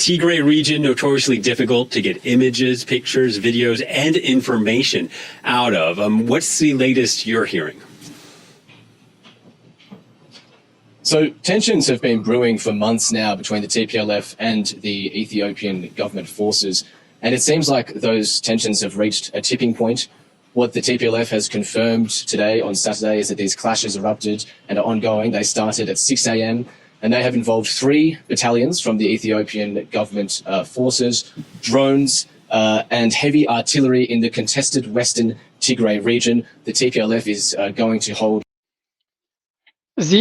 Tigray region notoriously difficult to get images, pictures, videos, and information out of. Um, what's the latest you're hearing? So tensions have been brewing for months now between the T P L F and the Ethiopian government forces. And it seems like those tensions have reached a tipping point. What the T P L F has confirmed today on Saturday is that these clashes erupted and are ongoing. They started at six a.m. and they have involved three battalions from the Ethiopian government uh, forces, drones, uh, and heavy artillery in the contested western Tigray region. The T P L F is uh, going to hold እዚ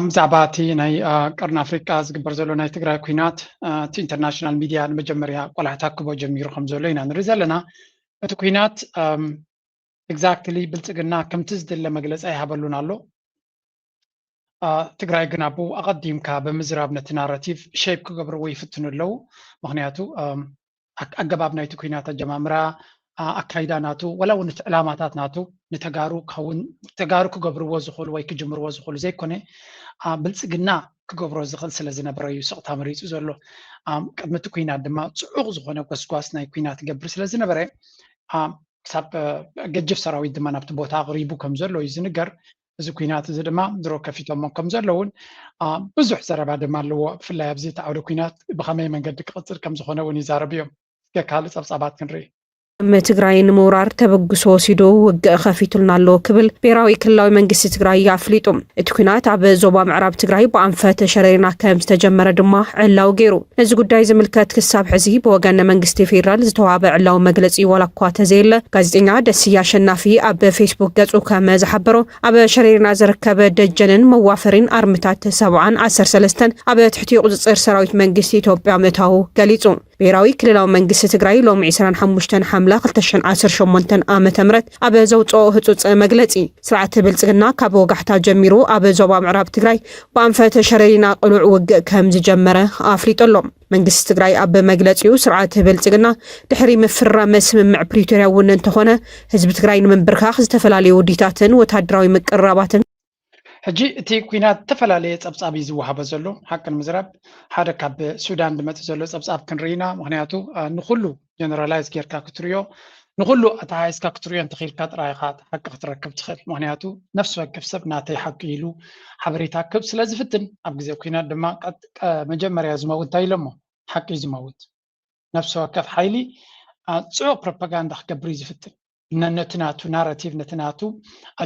ብዛዕባ እቲ ናይ ቀርኒ ኣፍሪቃ ዝግበር ዘሎ ናይ ትግራይ ኩናት እቲ ኢንተርናሽናል ሚድያ ንመጀመርያ ቆላሕታ ክቦ ጀሚሩ ከም ዘሎ ኢና ንርኢ ዘለና። እቲ ኩናት ኤግዛክትሊ ብልፅግና ከምቲ ዝድለ መግለፂ ኣይሃበሉን ኣሎ። ትግራይ ግን ኣብኡ ኣቐዲምካ ብምዝራብ ነቲ ናራቲቭ ሼፕ ክገብርዎ ይፍትኑ ኣለዉ። ምክንያቱ ኣገባብ ናይቲ ኩናት ኣጀማምራ ኣካይዳ ናቱ ዋላ እውን እቲ ዕላማታት ናቱ ንተጋሩ ክኸውን ተጋሩ ክገብርዎ ዝኽእሉ ወይ ክጅምርዎ ዝኽእሉ ዘይኮነ ብልፅግና ክገብሮ ዝኽእል ስለ ዝነበረ እዩ ስቕታ መሪፁ ዘሎ። ቅድሚ እቲ ኩናት ድማ ፅዑቕ ዝኾነ ጎስጓስ ናይ ኩናት ይገብር ስለ ዝነበረ ክሳብ ገጅፍ ሰራዊት ድማ ናብቲ ቦታ ኣቕሪቡ ከም ዘሎ እዩ ዝንገር። እዚ ኩናት እዚ ድማ ድሮ ከፊቶሞ ከም ዘለውን ብዙሕ ዘረባ ድማ ኣለዎ። ብፍላይ ኣብዚ እቲ ዓውደ ኩናት ብኸመይ መንገዲ ክቕፅል ከም ዝኾነ እውን ይዛረቡ እዮም። እስከ ካልእ ፀብፃባት ክንርኢ። ትግራይ ንምውራር ተበግሶ ወሲዱ ውግእ ከፊቱልና ኣሎ ክብል ብሄራዊ ክልላዊ መንግስቲ ትግራይ ኣፍሊጡ። እቲ ኩናት ኣብ ዞባ ምዕራብ ትግራይ ብኣንፈት ሸረሪና ከም ዝተጀመረ ድማ ዕላው ገይሩ። ነዚ ጉዳይ ዝምልከት ክሳብ ሕዚ ብወገን መንግስቲ ፌዴራል ዝተዋህበ ዕላዊ መግለፂ ዋላ እኳ ተዘየለ፣ ጋዜጠኛ ደስያ ኣሸናፊ ኣብ ፌስቡክ ገፁ ከም ዝሓበሮ ኣብ ሸረሪና ዝርከብ ደጀንን መዋፈሪን ኣርምታት ሰብዓን ዓሰርተ ሰለስተን ኣብ ትሕቲ ቁፅፅር ሰራዊት መንግስቲ ኢትዮጵያ ምእታዉ ገሊፁ። ብሄራዊ ክልላዊ መንግስቲ ትግራይ ሎሚ ዕስራን ሓሙሽተን ሓምለ ክልተ ሽሕን ዓሰርተ ሸሞንተን ዓመተ ምህረት ኣብ ዘውፅኦ ህፁፅ መግለፂ፣ ስርዓት ብልፅግና ካብ ወጋሕታ ጀሚሩ ኣብ ዞባ ምዕራብ ትግራይ ብኣንፈት ሸረሪና ቅሉዕ ውግእ ከም ዝጀመረ ኣፍሊጡ ኣሎ። መንግስቲ ትግራይ ኣብ መግለፂኡ ስርዓት ብልፅግና ድሕሪ ምፍራም ስምምዕ ፕሪቶርያ እውን እንተኾነ ህዝቢ ትግራይ ንምንብርካኽ ዝተፈላለዩ ውዲታትን ወታደራዊ ምቅርራባትን ሕጂ እቲ ኩናት ዝተፈላለየ ፀብፃብ እዩ ዝወሃቦ ዘሎ። ሓቂ ንምዝራብ ሓደ ካብ ሱዳን ዝመፅእ ዘሎ ፀብፃብ ክንርኢ ኢና። ምክንያቱ ንኩሉ ጀነራላይዝ ጌርካ ክትሪኦ ንኩሉ ኣተሓሒዝካ ክትሪኦ እንተኽኢልካ ጥራይ ኢኻ ሓቂ ክትረክብ ትኽእል። ምክንያቱ ነፍሲ ወከፍ ሰብ ናተይ ሓቂ ኢሉ ሓበሬታ ክህብ ስለ ዝፍትን ኣብ ግዜ ኩናት ድማ መጀመርያ ዝመውት እንታይ ኢሎሞ ሓቂ እዩ ዝመውት። ነፍሲ ወከፍ ሓይሊ ፅዑቕ ፕሮፓጋንዳ ክገብር እዩ ዝፍትን። ነቲ ናቱ ናራቲቭ ነቲ ናቱ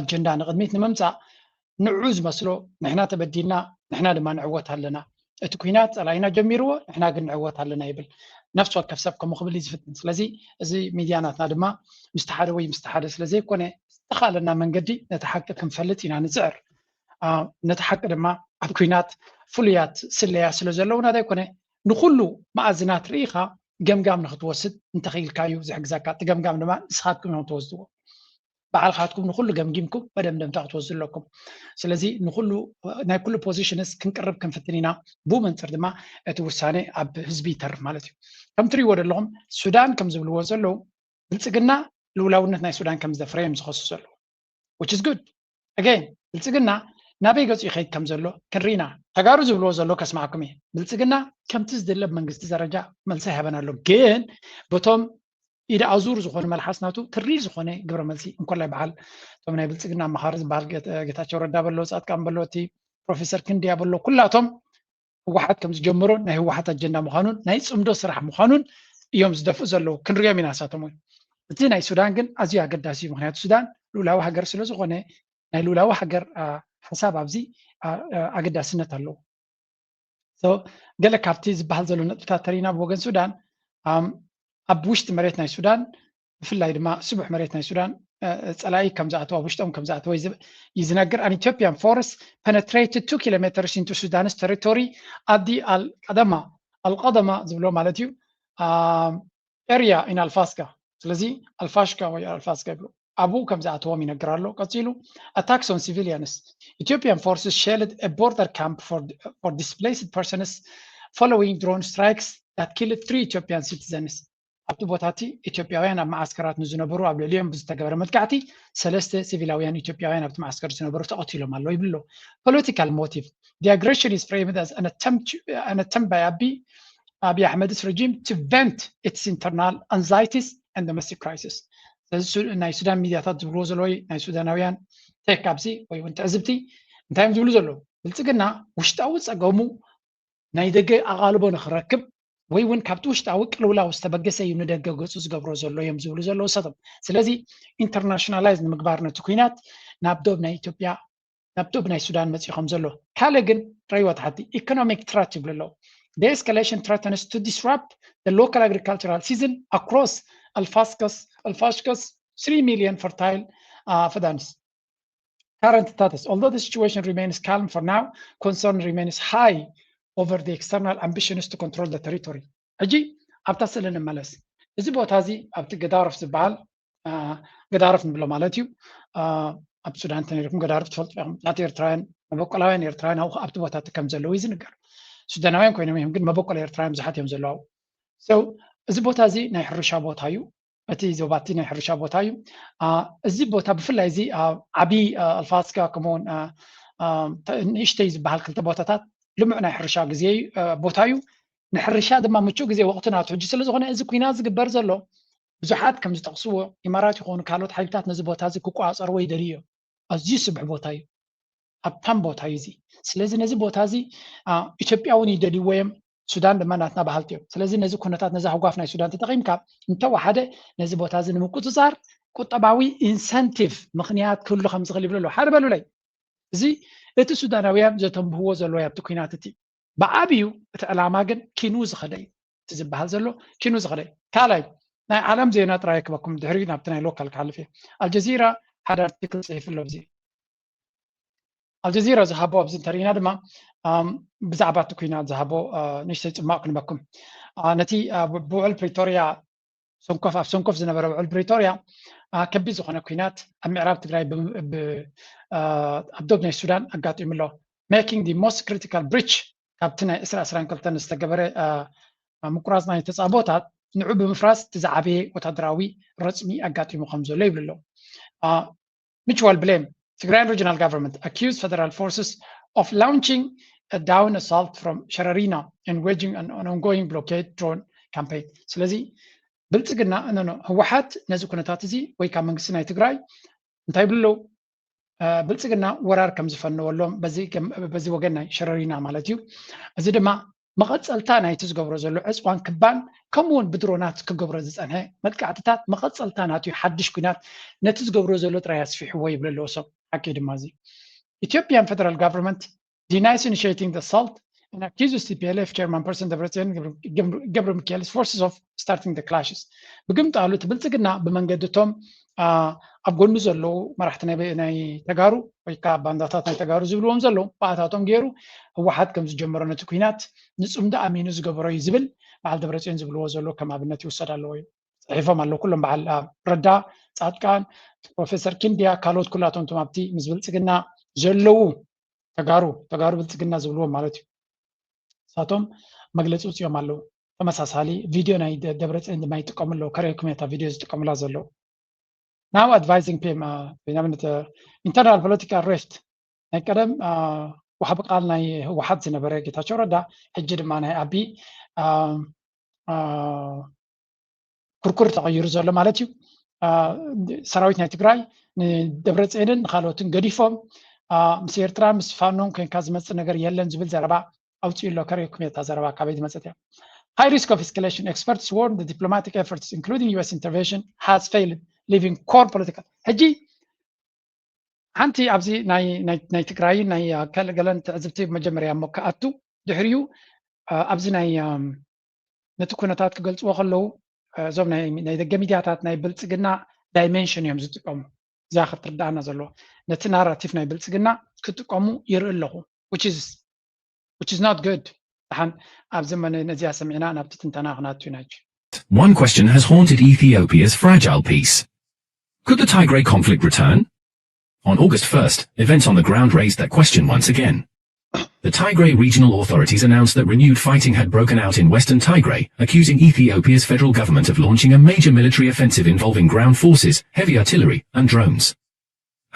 ኣጀንዳ ንቕድሚት ንምምፃእ ንዑ ዝመስሎ ንሕና ተበዲልና ንሕና ድማ ንዕወት ኣለና። እቲ ኩናት ፀላኢና ጀሚርዎ ንሕና ግን ንዕወት ኣለና ይብል። ነፍሲ ወከፍ ሰብ ከምኡ ክብል እዩ ዝፍትን። ስለዚ እዚ ሚድያ ናትና ድማ ምስቲ ሓደ ወይ ምስቲ ሓደ ስለ ዘይኮነ ዝተኻለና መንገዲ ነቲ ሓቂ ክንፈልጥ ኢና ንፅዕር። ነቲ ሓቂ ድማ ኣብ ኩናት ፍሉያት ስለያ ስለ ዘለውና ዘይኮነ ንኩሉ መኣዝናት ርኢኻ ገምጋም ንክትወስድ እንተኽኢልካ እዩ ዝሕግዘካ። እቲ ገምጋም ድማ ንስኻትኩም እዮም ትወስድዎ። ባዕልኻትኩም ንኩሉ ገምጊምኩም መደምደምታ ክትወስዱ ኣለኩም። ስለዚ ንኩሉ ናይ ኩሉ ፖዚሽንስ ክንቅርብ ክንፍትን ኢና። ብኡ መንፅር ድማ እቲ ውሳኔ ኣብ ህዝቢ ይተርፍ ማለት እዩ። ከም ትሪእዎ ዘለኹም ሱዳን ከም ዝብልዎ ዘለዉ ብልፅግና ልውላውነት ናይ ሱዳን ከም ዝደፍረ እዮም ዝኸሱ ዘለዉ። Which is good. Again ብልፅግና ናበይ ገፁ ይኸይድ ከም ዘሎ ክንርኢና። ተጋሩ ዝብልዎ ዘሎ ከስማዕኩም እየ። ብልፅግና ከምቲ ዝድለ መንግስቲ ደረጃ መልሲ ኣይሃበን ኣሎ። ግን በቶም ኢድ ኣዙር ዝኾኑ መልሓስ ናቱ ትሪ ዝኾነ ግብረ መልሲ እንኮላይ በዓል እቶም ናይ ብልፅግና ኣመኻሪ ዝበሃል ጌታቸው ረዳ በሎ ፃድቃን በሎ እቲ ፕሮፌሰር ክንድያ በሎ ኩላቶም ህወሓት ከም ዝጀመሮን ናይ ህወሓት ኣጀንዳ ምዃኑን ናይ ፅምዶ ስራሕ ምዃኑን እዮም ዝደፍኡ ዘለዉ። ክንሪኦም ኢና ንሳቶም እውን። እቲ ናይ ሱዳን ግን ኣዝዩ ኣገዳሲ እዩ። ምክንያቱ ሱዳን ልኡላዊ ሃገር ስለ ዝኾነ ናይ ልኡላዊ ሃገር ሓሳብ ኣብዚ ኣገዳስነት ኣለዎ። ገለ ካብቲ ዝበሃል ዘሎ ነጥብታት ተሪና ብወገን ሱዳን ኣብ ውሽጢ መሬት ናይ ሱዳን ብፍላይ ድማ ስቡሕ መሬት ናይ ሱዳን ፀላኢ ከም ዝኣተወ ኣብ ውሽጦም ከም ዝኣተወ እዩ ዝነግር። An Ethiopian force penetrated two kilometers into Sudanese territory at the Al Qadama Al Qadama ዝብሎ ማለት እዩ area in Al Fasca። ስለዚ ኣልፋሽካ ወይ ኣልፋስካ ይብሉ። ኣብኡ ከም ዝኣተዎም ይነግር ኣሎ። ቀፂሉ attacks on civilians. Ethiopian forces shelled a border camp for, for displaced persons following drone strikes that killed three Ethiopian citizens. ኣብቲ ቦታ እቲ ኢትዮጵያውያን ኣብ መዓስከራት ንዝነበሩ ኣብ ልዕሊኦም ብዝተገበረ መጥቃዕቲ ሰለስተ ሲቪላውያን ኢትዮጵያውያን ኣብቲ መዓስከር ዝነበሩ ተቐቲሎም ኣለዉ ይብሎ። Political motive. The aggression is framed as an attempt, an attempt by Abiy Abiy Ahmed's regime to vent its internal anxieties and domestic crisis. ስለዚ ናይ ሱዳን ሚድያታት ዝብልዎ ዘለዉ ናይ ሱዳናውያን ቴክ ኣብዚ ወይ እውን ትዕዝብቲ እንታይ እዮም ዝብሉ ዘለዉ? ብልፅግና ውሽጣዊ ፀገሙ ናይ ደገ ኣቓልቦ ንክረክብ ወይ እውን ካብቲ ውሽጣዊ ቅልውላው ዝተበገሰ እዩ ንደገ ገፁ ዝገብሮ ዘሎ እዮም ዝብሉ ዘለዉ ሰቶም። ስለዚ ኢንተርናሽናላይዝ ንምግባር ነቲ ኩናት ናብ ዶብ ናይ ኢትዮጵያ ናብ ዶብ ናይ ሱዳን መፂኡ ከም ዘሎ ካልእ ግን ረይወት ሓቲ ኢኮኖሚክ ትረት ይብሉ ኣለዉ። The escalation threatens to disrupt the local agricultural season across Al-Faskas, Al-Fashkas three million fertile uh, fadans. Current status, although the situation remains calm for now, concern remains high over the external ambitions to control the territory. ሕጂ ኣብታ ስእሊ ንመለስ። እዚ ቦታ እዚ ኣብቲ ገዳርፍ ዝበሃል ገዳርፍ ንብሎ ማለት እዩ። ኣብ ሱዳን ተነይርኩም ገዳርፍ ትፈልጡ ኢኹም። ብዙሓት ኤርትራውያን መበቆላውያን ኤርትራውያን ኣብኡ ኣብቲ ቦታ እቲ ከም ዘለዉ እዩ ዝንገር። ሱዳናውያን ኮይኖም እዮም ግን መበቆል ኤርትራውያን ብዙሓት እዮም ዘለዉ። So እዚ ቦታ እዚ ናይ ሕርሻ ቦታ እዩ። እቲ ዞባ እቲ ናይ ሕርሻ ቦታ እዩ። እዚ ቦታ ብፍላይ እዚ ዓቢ ኣልፋስካ ከምኡውን ንእሽተይ ዝበሃል ክልተ ቦታታት ልሙዕ ናይ ሕርሻ ግዜ ቦታ እዩ። ንሕርሻ ድማ ምቹእ ግዜ ወቕቲ ናቱ ሕጂ ስለ ዝኾነ እዚ ኩናት ዝግበር ዘሎ ብዙሓት ከም ዝጠቕስዎ ኢማራት ይኾኑ ካልኦት ሓይልታት ነዚ ቦታ እዚ ክቆፃፀርዎ ይደልዩ እዮም። ኣዝዩ ስብሕ ቦታ እዩ። ሃብታም ቦታ እዩ እዚ። ስለዚ ነዚ ቦታ እዚ ኢትዮጵያ እውን ይደልይዎ እዮም። ሱዳን ድማ ናትና በሃልቲ እዮም። ስለዚ ነዚ ኩነታት ነዚ ህጓፍ ናይ ሱዳን ተጠቒምካ እንተወሓደ ነዚ ቦታ እዚ ንምቁፅፃር ቁጠባዊ ኢንሰንቲቭ ምኽንያት ክህሉ ከም ዝኽእል ይብሉ ኣለዉ። ሓደ በሉለይ። እዚ እቲ ሱዳናውያን ዘተንብህዎ ዘለዉ ኣብቲ ኩናት እቲ ብዓብዩ እቲ ዕላማ ግን ኪኑ ዝኸደ እዩ እቲ ዝበሃል ዘሎ ኪኑ ዝኸደ እዩ። ካልኣይ ናይ ዓለም ዜና ጥራይ ክበኩም ድሕሪ ናብቲ ናይ ሎካል ክሓልፍ እየ። ኣልጀዚራ ሓደ ኣርቲክል ፅሒፉ ኣሎ። እዚ ኣልጀዚራ ዝሃቦ ኣብዚ እንተሪኢና ድማ ብዛዕባ እቲ ኩናት ዝሃቦ ንእሽተይ ፅማቕ ክንበኩም። ነቲ ብውዕል ፕሪቶሪያ ሰንኮፍ ኣብ ሰንኮፍ ዝነበረ ውዕል ፕሪቶሪያ ከቢድ ዝኾነ ኩናት ኣብ ምዕራብ ትግራይ ኣብ ዶብ ናይ ሱዳን ኣጋጢሙ ኣሎ። Making the most critical breach ካብቲ ናይ ዕስራ ዕስራን ክልተን ዝተገበረ ምቁራፅ ናይ ተፃቦታት ንዑ ብምፍራስ እቲ ዝዓበየ ወታደራዊ ረፅሚ ኣጋጢሙ ከም ዘሎ ይብሉ ኣለዉ። Mutual blame. Tigrayan regional government accused federal forces of launching a dawn assault from Shararina and waging an, an ongoing blockade drone campaign. ስለዚ ብልፅግና እነኖ ህወሓት ነዚ ኩነታት እዚ ወይ ካብ መንግስቲ ናይ ትግራይ እንታይ ይብሉ ኣለዉ? ብልፅግና ወራር ከም ዝፈነወሎም በዚ ወገን ናይ ሸረሪና ማለት እዩ። እዚ ድማ መቐፀልታ ናይቲ ዝገብሮ ዘሎ ዕፅዋን ክባን ከምኡ እውን ብድሮናት ክገብሮ ዝፀንሐ መጥቃዕትታት መቐፀልታ ናቱ ሓድሽ ኩናት ነቲ ዝገብሮ ዘሎ ጥራይ ኣስፊሕዎ ይብሉ ኣለዉ ሰብ ሓቂ ድማ እዚ Ethiopian federal government denies initiating the assault and accuses T P L F chairman person Debretsion Gebremichael's forces of starting the clashes. ብግምጣሉ እቲ ብልፅግና ብመንገዲ እቶም ኣብ ጎኑ ዘለዉ መራሕቲ ናይ ተጋሩ ወይ ከዓ ባንዳታት ናይ ተጋሩ ዝብልዎም ዘለዉ ብኣታቶም ገይሩ ህወሓት ከም ዝጀመሮ ነቲ ኩናት ንፅምዶ ኣሚኑ ዝገበሮ እዩ ዝብል በዓል ደብረፅዮን ዝብልዎ ዘለዉ ከም ኣብነት ይውሰድ ኣለዎ እዩ። ፅሒፎም ኣለዉ ኩሎም በዓል ረዳ፣ ፃድቃን፣ ፕሮፌሰር ኪንድያ ካልኦት ኩላቶም እቶም ኣብቲ ምስ ብልፅግና ዘለዉ ተጋሩ ተጋሩ ብልፅግና ዝብልዎም ማለት እዩ። ንሳቶም መግለፂ ውፅኦም ኣለዉ። ተመሳሳሊ ቪድዮ ናይ ደብረፅዮን ድማ ይጥቀሙ ኣለዉ። ከርእየኩም እየ እታ ቪድዮ ዝጥቀሙላ ዘለዉ። Now advising P M ንኣብነት internal political rift ናይ ቀደም ወሃቢ ቃል ናይ ህወሓት ዝነበረ ጌታቸው ረዳ ሕጂ ድማ ናይ ኣቢ ኩርኩር ተቐይሩ ዘሎ ማለት እዩ። ሰራዊት ናይ ትግራይ ንደብረፅዮንን ንካልኦትን ገዲፎም ምስ ኤርትራ ምስ ፋኖን ኮይንካ ዝመፅእ ነገር የለን ዝብል ዘረባ ኣውፅኡ ኣሎ። ከርእየኩም እየ እታ ዘረባ ካበይ ዝመፀት እያ። High risk of escalation. Experts warn the diplomatic efforts including U S intervention has failed, leaving core political ሕጂ ሓንቲ ኣብዚ ናይ ትግራይን ናይ ገለን ትዕዝብቲ መጀመርያ እሞ ክኣቱ ድሕሪኡ ኣብዚ ናይ ነቲ ኩነታት ክገልፅዎ ከለዉ እዞም ናይ ደገ ሚድያታት ናይ ብልፅግና ዳይሜንሽን እዮም ዝጥቀሙ። እዚኣ ክትርዳእና ዘለዎ ነቲ ናራቲቭ ናይ ብልፅግና ክጥቀሙ ይርኢ ኣለኹ which is not good። ደሓን ኣብዚ ነዚኣ ሰሚዕና ናብቲ ትንተና ክናቱ ኢና። One question has haunted Ethiopia's fragile peace. Could the Tigray conflict return? On August first, events on the ground raised that question once again. The Tigray regional authorities announced that renewed fighting had broken out in western Tigray, accusing Ethiopia's federal government of launching a major military offensive involving ground forces, heavy artillery, and drones.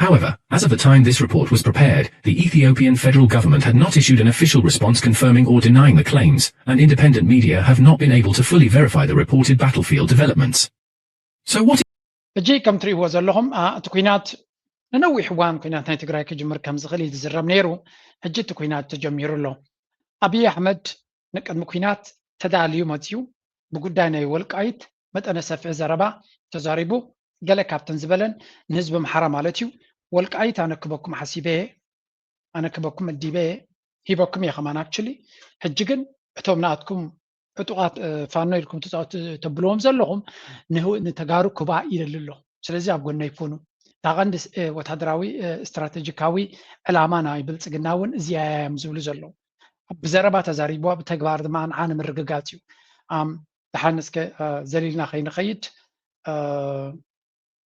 However, as of the time this report was prepared, the Ethiopian federal government had not issued an official response confirming or denying the claims, and independent media have not been able to fully verify the reported battlefield developments. So what ሕጂ ከም ትርእይዎ ዘለኹም እቲ ኩናት ንነዊሕ እዋን ኩናት ናይ ትግራይ ክጅምር ከም ዝኽእል እዩ ዝዝረብ ነይሩ። ሕጂ እቲ ኩናት ተጀሚሩ ኣሎ። ኣብይ ኣሕመድ ንቅድሚ ኩናት ተዳልዩ መፅዩ ብጉዳይ ናይ ወልቃይት መጠነ ሰፊሕ ዘረባ ተዛሪቡ፣ ገለ ካብተን ዝበለን ንህዝቢ ኣምሓራ ማለት እዩ፣ ወልቃይት ኣነ ክበኩም ሓሲበ እየ፣ ኣነ ክበኩም እዲበ እየ፣ ሂበኩም እየ ከማን። ኣክቹሊ ሕጂ ግን እቶም ንኣትኩም ዕጡቓት ፋኖ ኢልኩም ትፃወቱ ተብልዎም ዘለኹም ንተጋሩ ክባ ይደሊ ኣሎ። ስለዚ ኣብ ጎነይ ኩኑ። እታ ቀንዲ ወታደራዊ ስትራቴጂካዊ ዕላማ ናይ ብልፅግና እውን እዚኣ እዮም ዝብሉ ዘለዉ። ብዘረባ ተዛሪብዋ፣ ብተግባር ድማ ንዓ ንምርግጋፅ እዩ። ደሓን እስከ ዘሊልና ከይንኸይድ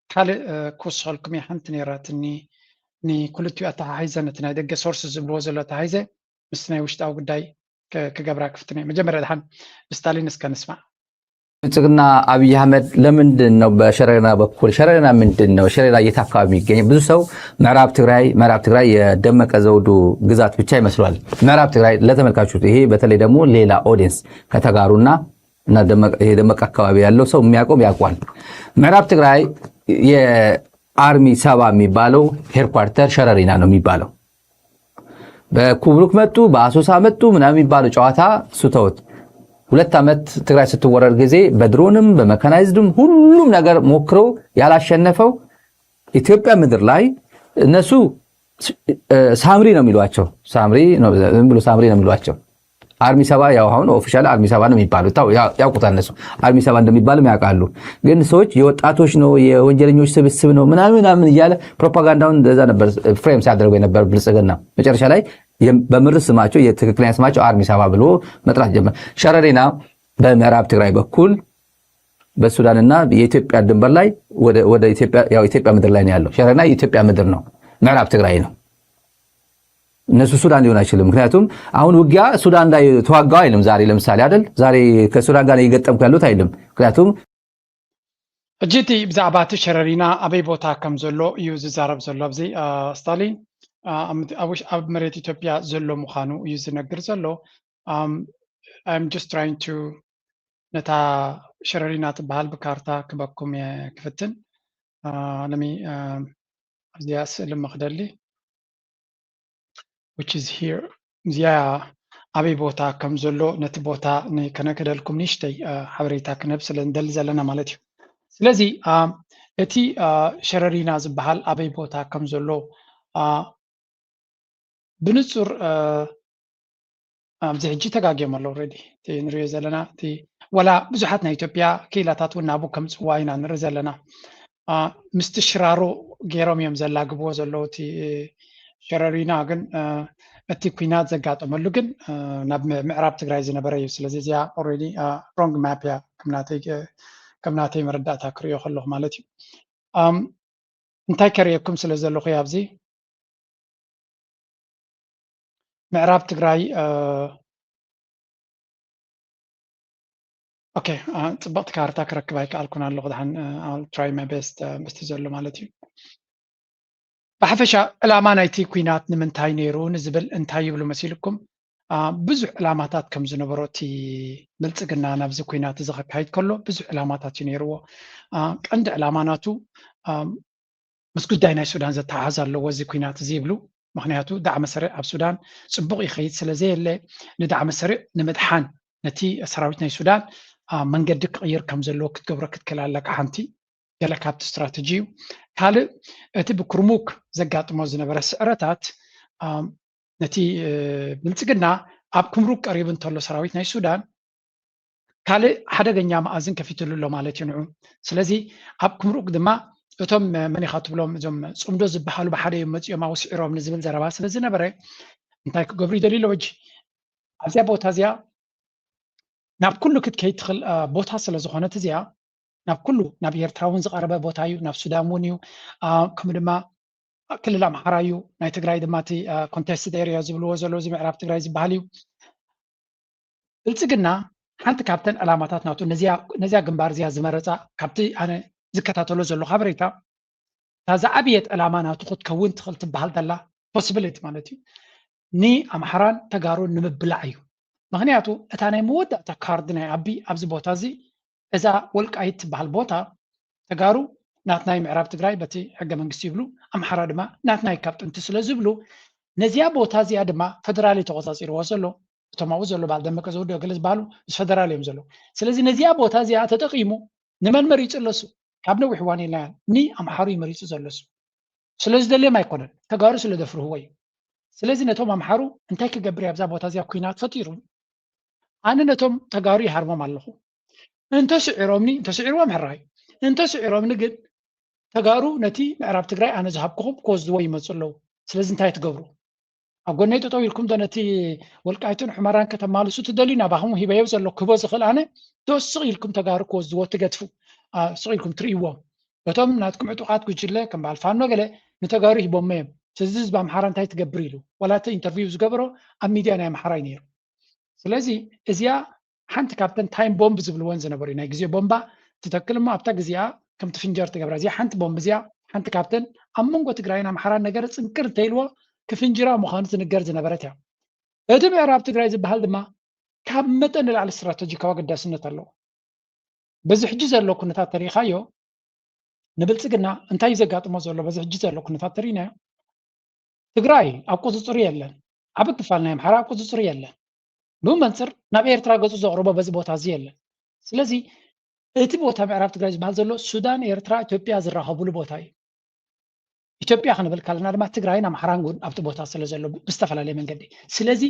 ካልእ ክውስኸልኩም እየ። ሓንቲ ነይራትኒ ንክልቲኡ ኣተሓሒዘ፣ ነቲ ናይ ደገ ሶርስ ዝብልዎ ዘሎ ኣተሓሒዘ ምስቲ ናይ ውሽጣዊ ጉዳይ ክገብራ ክፍትን እየ። መጀመርያ ደሓን ብስታሊን እስከ ንስማዕ። ብልጽግና አብይ አህመድ ለምንድን ነው በሸረሪና በኩል? ሸረሪና ምንድን ነው? ሸረሪና የት አካባቢ የሚገኝ? ብዙ ሰው ምዕራብ ትግራይ፣ ምዕራብ ትግራይ የደመቀ ዘውዱ ግዛት ብቻ ይመስለዋል። ምዕራብ ትግራይ ለተመልካቾች፣ ይሄ በተለይ ደግሞ ሌላ ኦዲየንስ ከተጋሩና እና የደመቀ አካባቢ ያለው ሰው የሚያውቀው ያውቋል። ምዕራብ ትግራይ የአርሚ ሰባ የሚባለው ሄድኳርተር ሸረሪና ነው የሚባለው። በኩብሩክ መጡ፣ በአሶሳ መጡ ምናምን የሚባለው ጨዋታ ስተውት። ሁለት ዓመት ትግራይ ስትወረር ጊዜ በድሮንም በመካናይዝድም ሁሉም ነገር ሞክረው ያላሸነፈው ኢትዮጵያ ምድር ላይ እነሱ ሳምሪ ነው የሚሏቸው። ሳምሪ ዝም ብሎ ሳምሪ ነው የሚሏቸው። አርሚ ሰባ ያው አሁን ኦፊሻል አርሚ ሰባ ነው የሚባሉ ያውቁታል እነሱ። አርሚ ሰባ እንደሚባልም ያውቃሉ። ግን ሰዎች የወጣቶች ነው የወንጀለኞች ስብስብ ነው ምናምን ምናምን እያለ ፕሮፓጋንዳውን እንደዛ ነበር ፍሬም ሲያደርጉ የነበር ብልጽግና። መጨረሻ ላይ በምር ስማቸው የትክክለኛ ስማቸው አርሚ ሰባ ብሎ መጥራት ጀመር። ሸረሪና በምዕራብ ትግራይ በኩል በሱዳንና የኢትዮጵያ ድንበር ላይ ወደ ኢትዮጵያ ምድር ላይ ነው ያለው። ሸረሪና የኢትዮጵያ ምድር ነው፣ ምዕራብ ትግራይ ነው። እነሱ ሱዳን ሊሆን አይችልም። ምክንያቱም አሁን ውጊያ ሱዳን ላይ ተዋጋው አይልም። ዛሬ ለምሳሌ አይደል፣ ዛሬ ከሱዳን ጋር እየገጠምኩ ያሉት አይልም። ምክንያቱም ሕጂ እቲ ብዛዕባ እቲ ሸረሪና ኣበይ ቦታ ከም ዘሎ እዩ ዝዛረብ ዘሎ ኣብዚ ስታሊን ኣብ መሬት ኢትዮጵያ ዘሎ ምዃኑ እዩ ዝነግር ዘሎ። I'm just trying to ነታ ሸረሪና ትበሃል ብካርታ ክበኩም እየ ክፍትን። ለሚ ኣብዚኣ ስእሊ መክደሊ which is here እዚኣ ኣበይ ቦታ ከም ዘሎ ነቲ ቦታ ከነክደልኩም ንእሽተይ ሓበሬታ ክንህብ ስለ ንደሊ ዘለና ማለት እዩ። ስለዚ እቲ ሸረሪና ዝበሃል ኣበይ ቦታ ከም ዘሎ ብንጹር ኣብዚ ሕጂ ተጋግዮም ኣለዉ። ኦልሬዲ እቲ ንሪኦ ዘለና እቲ ዋላ ብዙሓት ናይ ኢትዮጵያ ክኢላታት እውን ናብኡ ከምፅዋ ኢና ንርኢ ዘለና። ምስቲ ሽራሮ ገይሮም እዮም ዘላግብዎ ዘለዉ እቲ ሸረሪና። ግን እቲ ኩናት ዘጋጠመሉ ግን ናብ ምዕራብ ትግራይ ዝነበረ እዩ። ስለዚ እዚኣ ኦልሬዲ ሮንግ ማፕ እያ ከም ናተይ መረዳእታ ክሪኦ ከለኹ ማለት እዩ። እንታይ ከርእየኩም ስለ ዘለኹ ኣብዚ ምዕራብ ትግራይ ኦኬ፣ ጽብቕቲ ካርታ ክረክብ ኣይከኣልኩን ኣለኹ። ድሓን I'll try my best ምስቲ ዘሎ ማለት እዩ። ብሓፈሻ ዕላማ ናይቲ ኩናት ንምንታይ ነይሩ ንዝብል እንታይ ይብሉ መሲልኩም? ብዙሕ ዕላማታት ከም ዝነበሮ እቲ ብልጽግና ናብዚ ኩናት እዚ ከካይድ ከሎ ብዙሕ ዕላማታት እዩ ነይርዎ። ቀንዲ ዕላማ ናቱ ምስ ጉዳይ ናይ ሱዳን ዘተሓሓዝ ኣለዎ እዚ ኩናት እዚ ይብሉ። ምክንያቱ ዳዕመ ሰሪዕ ኣብ ሱዳን ፅቡቕ ይኸይድ ስለ ዘየለ ንዳዕመ ሰሪዕ ንምድሓን ነቲ ሰራዊት ናይ ሱዳን መንገዲ ክቕይር ከም ዘለዎ ክትገብሮ ክትክእል ኣለካ። ሓንቲ ገለ ካብቲ ስትራተጂ እዩ። ካልእ እቲ ብክርሙክ ዘጋጥሞ ዝነበረ ስዕረታት ነቲ ብልፅግና ኣብ ክምሩክ ቀሪቡ እንተሎ ሰራዊት ናይ ሱዳን ካልእ ሓደገኛ መኣዝን ከፊትሉ ኣሎ ማለት እዩ ንዑ። ስለዚ ኣብ ክምሩክ ድማ እቶም መን ኢኻ ትብሎም እዞም ፅምዶ ዝበሃሉ ብሓደ እዮም መፂኦም ኣውስዒሮም ንዝብል ዘረባ ስለ ዝነበረ እንታይ ክገብሩ ይደልዩ ኣለዉ ሕጂ ኣብዚኣ ቦታ እዚኣ ናብ ኩሉ ክትከይድ ትኽእል ቦታ ስለ ዝኾነት እዚኣ ናብ ኩሉ ናብ ኤርትራ እውን ዝቐረበ ቦታ እዩ፣ ናብ ሱዳን እውን እዩ። ከምኡ ድማ ክልል ኣምሓራ እዩ፣ ናይ ትግራይ ድማ እቲ ኮንቴስትድ ኤርያ ዝብልዎ ዘለዉ እዚ ምዕራብ ትግራይ ዝበሃል እዩ። ብልፅግና ሓንቲ ካብተን ዕላማታት ናቱ ነዚኣ ግንባር እዚኣ ዝመረፃ ካብቲ ኣነ ዝከታተሎ ዘለኹ ሓበሬታ እታ ዝዓበየት ዕላማ ናቱ ክትከውን ትኽእል ትበሃል ዘላ possibility ማለት እዩ፣ ንኣምሓራን ተጋሩን ንምብላዕ እዩ። ምኽንያቱ እታ ናይ መወዳእታ ካርድ ናይ ኣቢ ኣብዚ ቦታ እዚ፣ እዛ ወልቃይት ትበሃል ቦታ ተጋሩ ናትናይ ምዕራብ ትግራይ በቲ ሕገ መንግስቲ ይብሉ፣ ኣምሓራ ድማ ናትናይ ካብ ጥንቲ ስለ ዝብሉ፣ ነዚኣ ቦታ እዚኣ ድማ ፈደራል እዩ ተቆፃፂርዎ ዘሎ። እቶም ኣብኡ ዘሎ በዓል ደመቀ ዘውዱ ገለ ዝበሃሉ ምስ ፈደራል እዮም ዘለዉ። ስለዚ ነዚኣ ቦታ እዚኣ ተጠቂሙ ንመን መሪፁ ኣለሱ? ካብ ነዊሕ እዋን የላያን ንኣምሓሩ እዩ መሪፁ ዘለሱ። ስለ ዝደልዮም ኣይኮነን፣ ተጋሩ ስለ ዘፍርህዎ እዩ። ስለዚ ነቶም ኣምሓሩ እንታይ ክገብር ኣብዛ ቦታ እዚኣ ኩናት ፈጢሩ? ኣነ ነቶም ተጋሩ ይሃርሞም ኣለኹ። እንተስዒሮምኒ፣ እንተስዒርዎም ሕራይ፣ እንተስዒሮምኒ ግን ተጋሩ ነቲ ምዕራብ ትግራይ ኣነ ዝሃብኩኹም ክወስድዎ ይመፁ ኣለዉ። ስለዚ እንታይ ትገብሩ? ኣብ ጎነይ ጠጠው ኢልኩም ዶ ነቲ ወልቃይትን ሑመራን ከተማልሱ ትደልዩ? ናባኹም ሂበዮ ዘሎ ክህቦ ዝኽእል ኣነ ዶ ስቕ ኢልኩም ተጋሩ ክወስድዎ ትገድፉ? አ፣ ስቕ ኢልኩም ትርእይዎም? እቶም ናትኩም ዕጡቓት ጉጅለ ከም በዓል ፋኖ ገለ ንተጋሩ ሂቦሞ እዮም። ስለዚ ህዝቢ ኣምሓራ እንታይ ትገብር ኢሉ ዋላ እቲ ኢንተርቪው ዝገበሮ ኣብ ሚድያ ናይ ኣምሓራ እዩ ነይሩ። ስለዚ እዚኣ ሓንቲ ካብተን ታይም ቦምብ ዝብልወን ዝነበሩ ናይ ግዜ ቦምባ ትተክል እሞ ኣብታ ግዜኣ ከምቲ ፍንጀር ትገብራ እዚኣ ሓንቲ ቦምብ እዚኣ ሓንቲ ካብተን ኣብ መንጎ ትግራይን ኣምሓራን ነገር ፅንቅር እንተይልዎ ክፍንጅራ ምዃኑ ትንገር ዝነበረት እያ። እቲ ምዕራብ ትግራይ ዝበሃል ድማ ካብ መጠን ንላዕሊ ስትራተጂካዊ ኣገዳስነት ኣለዎ። በዚ ሕጂ ዘሎ ኩነታት ተሪኢኻዮ ንብልፅግና እንታይ እዩ ዘጋጥሞ ዘሎ? በዚ ሕጂ ዘሎ ኩነታት ተሪኢናዮ ትግራይ ኣብ ቁፅፅሩ የለን። ዓቢ ክፋል ናይ ኣምሓራ ኣብ ቁፅፅሩ የለን። ብመንፅር ናብ ኤርትራ ገፁ ዘቕርቦ በዚ ቦታ እዚ የለን። ስለዚ እቲ ቦታ ምዕራብ ትግራይ ዝበሃል ዘሎ ሱዳን፣ ኤርትራ፣ ኢትዮጵያ ዝራኸብሉ ቦታ እዩ። ኢትዮጵያ ክንብል ካለና ድማ ትግራይን ኣምሓራን እውን ኣብቲ ቦታ ስለ ዘሎ ብዝተፈላለየ መንገዲ። ስለዚ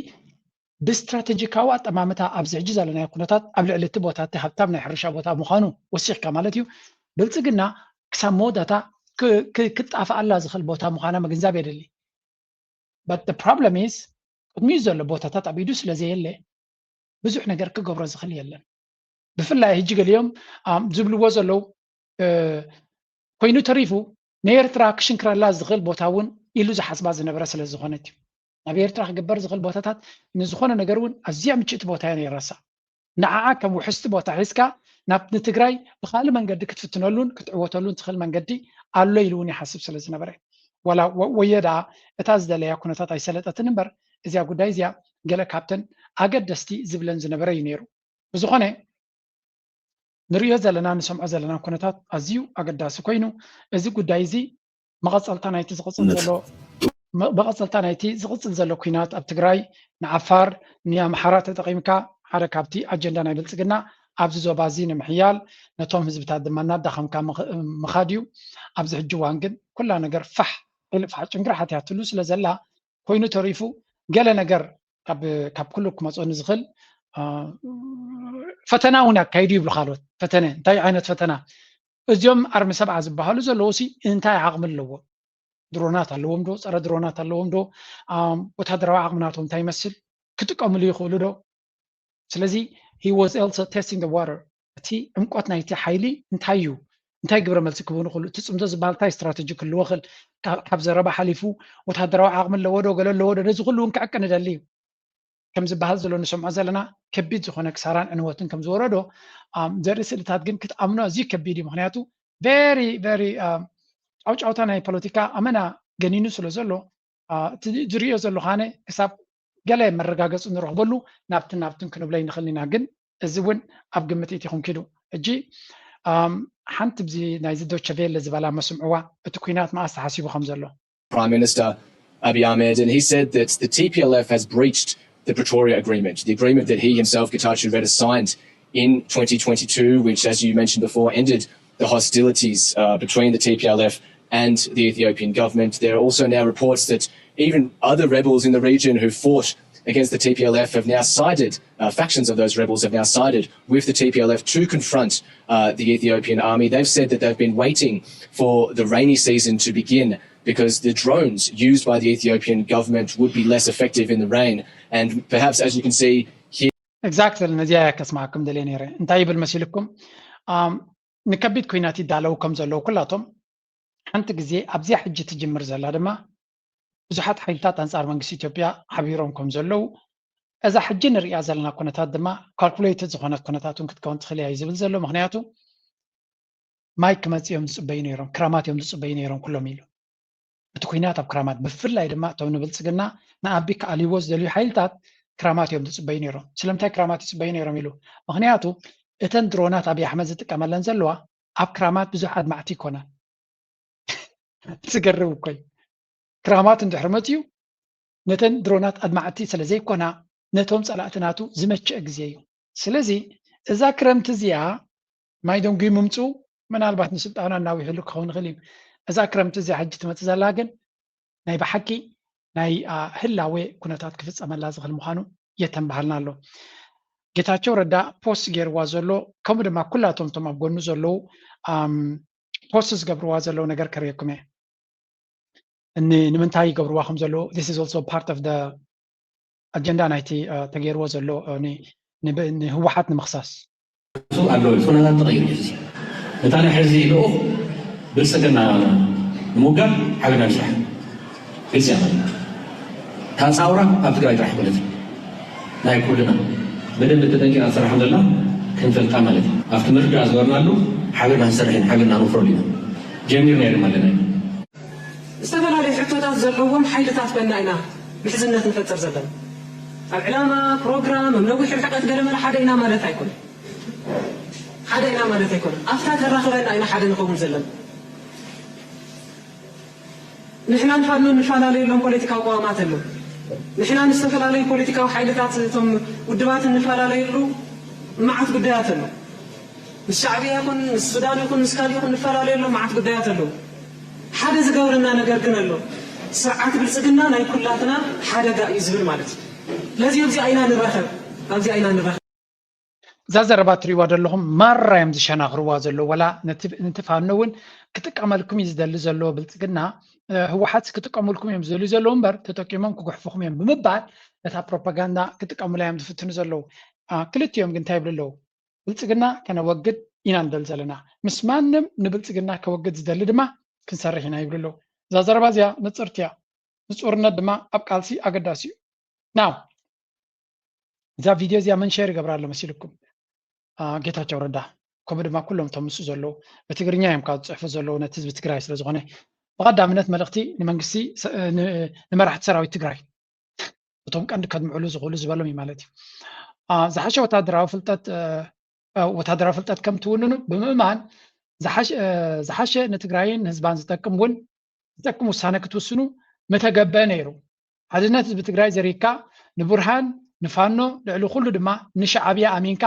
ብስትራተጂካዊ ኣጠማምታ ኣብዚ ሕጂ ዘለናዮ ኩነታት ኣብ ልዕሊ እቲ ቦታ እቲ ሃብታም ናይ ሕርሻ ቦታ ምዃኑ ወሲኽካ ማለት እዩ ብልፅግና ክሳብ መወዳእታ ክ- ክ- ክጣፍኣላ ዝኽእል ቦታ ምዃና ምግንዛብ የድሊ። But the problem is ቅድሚኡ ዘሎ ቦታታት ኣብ ኢዱ ስለ ዘየለ ብዙሕ ነገር ክገብሮ ዝኽእል የለን። ብፍላይ ሕጂ ገሊኦም ኣም፣ ዝብልዎ ዘለዉ እ፣ ኮይኑ ተሪፉ ንኤርትራ ክሽንክረላ ዝኽእል ቦታ እውን ኢሉ ዝሓስባ ዝነበረ ስለ ዝኾነት እዩ። ናብ ኤርትራ ክግበር ዝኽእል ቦታታት ንዝኾነ ነገር እውን ኣዝያ ምችእቲ ቦታ እያ ነይራሳ። ንዓኣ ከም ውሕስቲ ቦታ ሒዝካ ናብ ንትግራይ ብኻልእ መንገዲ ክትፍትነሉን ክትዕወተሉን ትኽእል መንገዲ ኣሎ ኢሉ እውን ይሓስብ ስለ ዝነበረ ዋላ ወ- ወዮ ደኣ እታ ዝደለያ ኩነታት ኣይሰለጠትን እምበር እዚኣ ጉዳይ እዚኣ ገለ ካብተን ኣገደስቲ ዝብለን ዝነበረ እዩ ነይሩ። ብዝኾነ ንርእዮ ዘለና ንሰምዖ ዘለና ኩነታት ኣዝዩ ኣገዳሲ ኮይኑ እዚ ጉዳይ እዚ መቐፀልታ ናይቲ ዝቕፅል ዘሎ መ- መቐፀልታ ናይቲ ዝቕፅል ዘሎ ኩናት ኣብ ትግራይ ንዓፋር ንኣምሓራ ተጠቒምካ ሓደ ካብቲ ኣጀንዳ ናይ ብልፅግና ኣብዚ ዞባ እዚ ንምሕያል ነቶም ህዝብታት ድማ እናዳኸምካ ምኽ- ምኻድ እዩ። ኣብዚ ሕጂ እዋን ግን ኩላ ነገር ፋሕ ኢሉ ፋሕ ጭንግርሓት እያ ትሉ ስለ ዘላ ኮይኑ ተሪፉ ገለ ነገር ካብ ካብ ኩሉ ክመፅኦ ንዝኽእል አ፣ ፈተና እውን ኣካይዱ ይብሉ ካልኦት። ፈተነ እንታይ ዓይነት ፈተና? እዚኦም ኣርሚ ሰብዓ ዝበሃሉ ዘለዉ ሲ እንታይ ዓቕሚ ኣለዎም? ድሮናት ኣለዎም ዶ? ፀረ ድሮናት ኣለዎም ዶ? ኣም፣ ወታደራዊ ዓቕሚ ናቶም እንታይ ይመስል? ክጥቀምሉ ይኽእሉ ዶ? ስለዚ he was also testing the water። እቲ ዕምቆት ናይቲ ሓይሊ እንታይ እዩ? እንታይ ግብረ መልሲ ክህቡ ንኽእሉ? እቲ ፅምዶ ዝበሃል እንታይ ስትራተጂ ክህልዎ ይኽእል? ካብ ካብ ዘረባ ሓሊፉ ወታደራዊ ዓቕሚ ኣለዎ ዶ? ገለ ኣለዎ ዶ? ነዚ ኩሉ እውን ክዕቅን ይደሊ እዩ። ከም ዝበሃል ዘሎ ንሰምዖ ዘለና ከቢድ ዝኾነ ክሳራን ዕንወትን ከም ዝወረዶ ኣም፣ ዘርኢ ስእልታት ግን ክትኣምኖ ኣዝዩ ከቢድ እዩ። ምክንያቱ very very ጫውጫውታ ናይ ፖለቲካ ኣመና ገኒኑ ስለ ዘሎ አ፣ እቲ ዝርእዮ ዘለኹ ኣነ ክሳብ ገለ መረጋገፂ ንረኽበሉ ናብትን ናብትን ክንብሎ ይንኽእል ኢና። ግን እዚ እውን ኣብ ግምት እቲኹም ኪዱ። ሕጂ ኣም፣ ሓንቲ ብዚ ናይዚ ዶቸ ቬለ ዝበላ መስምዕዋ እቲ ኩናት መኣስ ተሓሲቡ ከም ዘሎ። Prime Minister Abiy Ahmed, and he said that the T P L F has breached the Pretoria Agreement, the agreement that he himself, Getachew Reda, signed in twenty twenty-two, which, as you mentioned before, ended the hostilities uh, between the T P L F and the Ethiopian government. There are also now reports that even other rebels in the region who fought against the T P L F have now sided, uh, factions of those rebels have now sided with the T P L F to confront uh, the Ethiopian army. They've said that they've been waiting for the rainy season to begin because the drones used by the Ethiopian government would be less effective in the rain. And perhaps, as you can see here, Exactly ነዚኣ እያ ከስማዕኩም ደልየ ነይረ። እንታይ ይብል መሲልኩም? ኣም፣ ንከቢድ ኲናት ይዳለዉ ከም ዘለዉ ኩላቶም ሓንቲ ግዜ ኣብዚኣ ሕጂ ትጅምር ዘላ ድማ ብዙሓት ሓይልታት ኣንጻር መንግስቲ ኢትዮጵያ ሓቢሮም ከም ዘለዉ እዛ ሕጂ ንሪኣ ዘለና ኩነታት ድማ ካልኩሌትድ ዝኾነት ኩነታት እውን ክትከውን ትኽእል እያ እዩ ዝብል ዘሎ። ምኽንያቱ ማይ ክመፅእ እዮም ዝፅበዩ ነይሮም፣ ክራማት እዮም ዝፅበዩ ነይሮም ኩሎም ኢሉ። እቲ ኩናት ኣብ ክራማት፣ ብፍላይ ድማ እቶም ንብልፅግና ንኣቢ ክኣልይዎ ዝደልዩ ሓይልታት ክራማት እዮም ዝፅበዩ ነይሮም። ስለምንታይ ክራማት ይፅበዩ ነይሮም ኢሉ? ምክንያቱ እተን ድሮናት ኣብይ ኣሕመድ ዝጥቀመለን ዘለዋ ኣብ ክራማት ብዙሕ ኣድማዕቲ ይኮና። ዝገርም እኮ እዩ። ክራማት እንድሕር መፅዩ ነተን ድሮናት ኣድማዕቲ ስለ ዘይኮና ነቶም ፀላእቲ ናቱ ዝመቸአ ግዜ እዩ። ስለዚ እዛ ክረምቲ እዚኣ ማይ ደንጉዩ ምምፅኡ ምናልባት ንስልጣና እናዊሕሉ ክኸውን ይኽእል እዩ። እዛ ክረምቲ እዚኣ ሕጂ ትመፅእ ዘላ ግን ናይ ብሓቂ ናይ ህላዌ ኩነታት ክፍፀመላ ዝኽእል ምዃኑ የተንባሃልና ኣሎ። ጌታቸው ረዳ ፖስት ገይርዋ ዘሎ ከምኡ ድማ ኩላቶም እቶም ኣብ ጎኑ ዘለዉ ፖስት ዝገብርዋ ዘለዉ ነገር ከርእየኩም እየ። ንምንታይ ይገብርዋ ከም ዘለዉ this is also part of the agenda ናይቲ ተገይርዎ ዘሎ ንህወሓት ንምኽሳስ ኣሎ። እቲ ኩነታት ተቐይሩ ሕዚ ነታ ናይ ሕዚ ልኡኽ ብልፅግና ንምውጋድ ሓቢርና ንስራሕ ግልፂ እያ ማለት እዩ። እታ ፃውራ ኣብ ትግራይ ጥራሕ ኣይኮነትን፣ ናይ ኩልና በደንብ ተጠንቂቓ ትሰርሕ ከም ዘላ ክንፈልጣ ማለት እዩ። ኣብቲ ምርዳእ ዝገበርናሉ ሓቢርና ክንሰርሕ ኢና፣ ሓቢርና ክንወፍረሉ ኢና። ጀሚርና ድማ ኣለና ኢና። ዝተፈላለዩ ሕቶታት ዘለዎም ሓይልታት ኮይና ኢና ምሕዝነት ንፈጥር ዘለና። ኣብ ዕላማ፣ ፕሮግራም፣ ኣብ ነዊሕ ርሕቀት ገለመለ ሓደ ኢና ማለት ኣይኮነን። ሓደ ኢና ማለት ኣይኮነን። ኣብታ ተራኽበና ኢና ሓደ ንኸውን ዘለና። ንሕናን ፋኖን ንፈላለየሎም ፖለቲካዊ ቅዋማት ኣሎ። ንሕናን ዝተፈላለዩ ፖለቲካዊ ሓይልታት እቶም ውድባት እንፈላለየሉ መዓት ጉዳያት ኣሎ። ምስ ሻዕብያ ይኹን ምስ ሱዳን ይኹን ምስ ካልእ ይኹን ንፈላለየሎም መዓት ጉዳያት ኣለዉ። ሓደ ዝገብረና ነገር ግን ኣሎ። ስርዓት ብልፅግና ናይ ኩላትና ሓደጋ እዩ ዝብል ማለት እዩ። ስለዚ ኣብዚኣ ኢና ንራኸብ፣ ኣብዚኣ ኢና ንራኸብ። እዛ ዘረባ ትሪእዋ ዘለኹም ማራ እዮም ዝሸናኽርዋ ዘለዉ። ወላ ነቲ ፋኖ እውን ክጥቀመልኩም እዩ ዝደሊ ዘለዎ ብልፅግና። ህወሓት ክጥቀሙልኩም እዮም ዝደልዩ ዘለዉ እምበር ተጠቂሞም ክጉሕፉኹም እዮም ብምባል ነታ ፕሮፓጋንዳ ክጥቀሙላ እዮም ዝፍትኑ ዘለዉ። ክልቲኦም ግን እንታይ ይብሉ ኣለዉ? ብልፅግና ከነወግድ ኢና ንደሊ ዘለና። ምስ ማንም ንብልፅግና ከወግድ ዝደሊ ድማ ክንሰርሕ ኢና ይብሉ ኣለዉ። እዛ ዘረባ እዚኣ ንፅርቲ እያ። ንፁርነት ድማ ኣብ ቃልሲ ኣገዳሲ እዩ። ናው እዛ ቪድዮ እዚኣ መን ሸር ይገብራ ኣሎ መሲልኩም? ጌታቸው ረዳ ከምኡ ድማ ኩሎም እቶም ምስኡ ዘለዉ ብትግርኛ እዮም ካብ ዝፅሕፉ ዘለዉ ነቲ ህዝቢ ትግራይ ስለ ዝኾነ ብቐዳምነት መልእኽቲ ንመንግስቲ ንመራሕቲ ሰራዊት ትግራይ እቶም ቀንዲ ከድምዕሉ ዝኽእሉ ዝበሎም እዩ ማለት እዩ። ዝሓሸ ወታደራዊ ፍልጠት ወታደራዊ ፍልጠት ከም ትውንኑ ብምእማን ዝሓሸ ንትግራይን ንህዝባን ዝጠቅም እውን ዝጠቅም ውሳነ ክትውስኑ ምተገበ ነይሩ። ሓድነት ህዝቢ ትግራይ ዘሪግካ ንቡርሃን ንፋኖ ልዕሊ ኩሉ ድማ ንሻዕብያ ኣሚንካ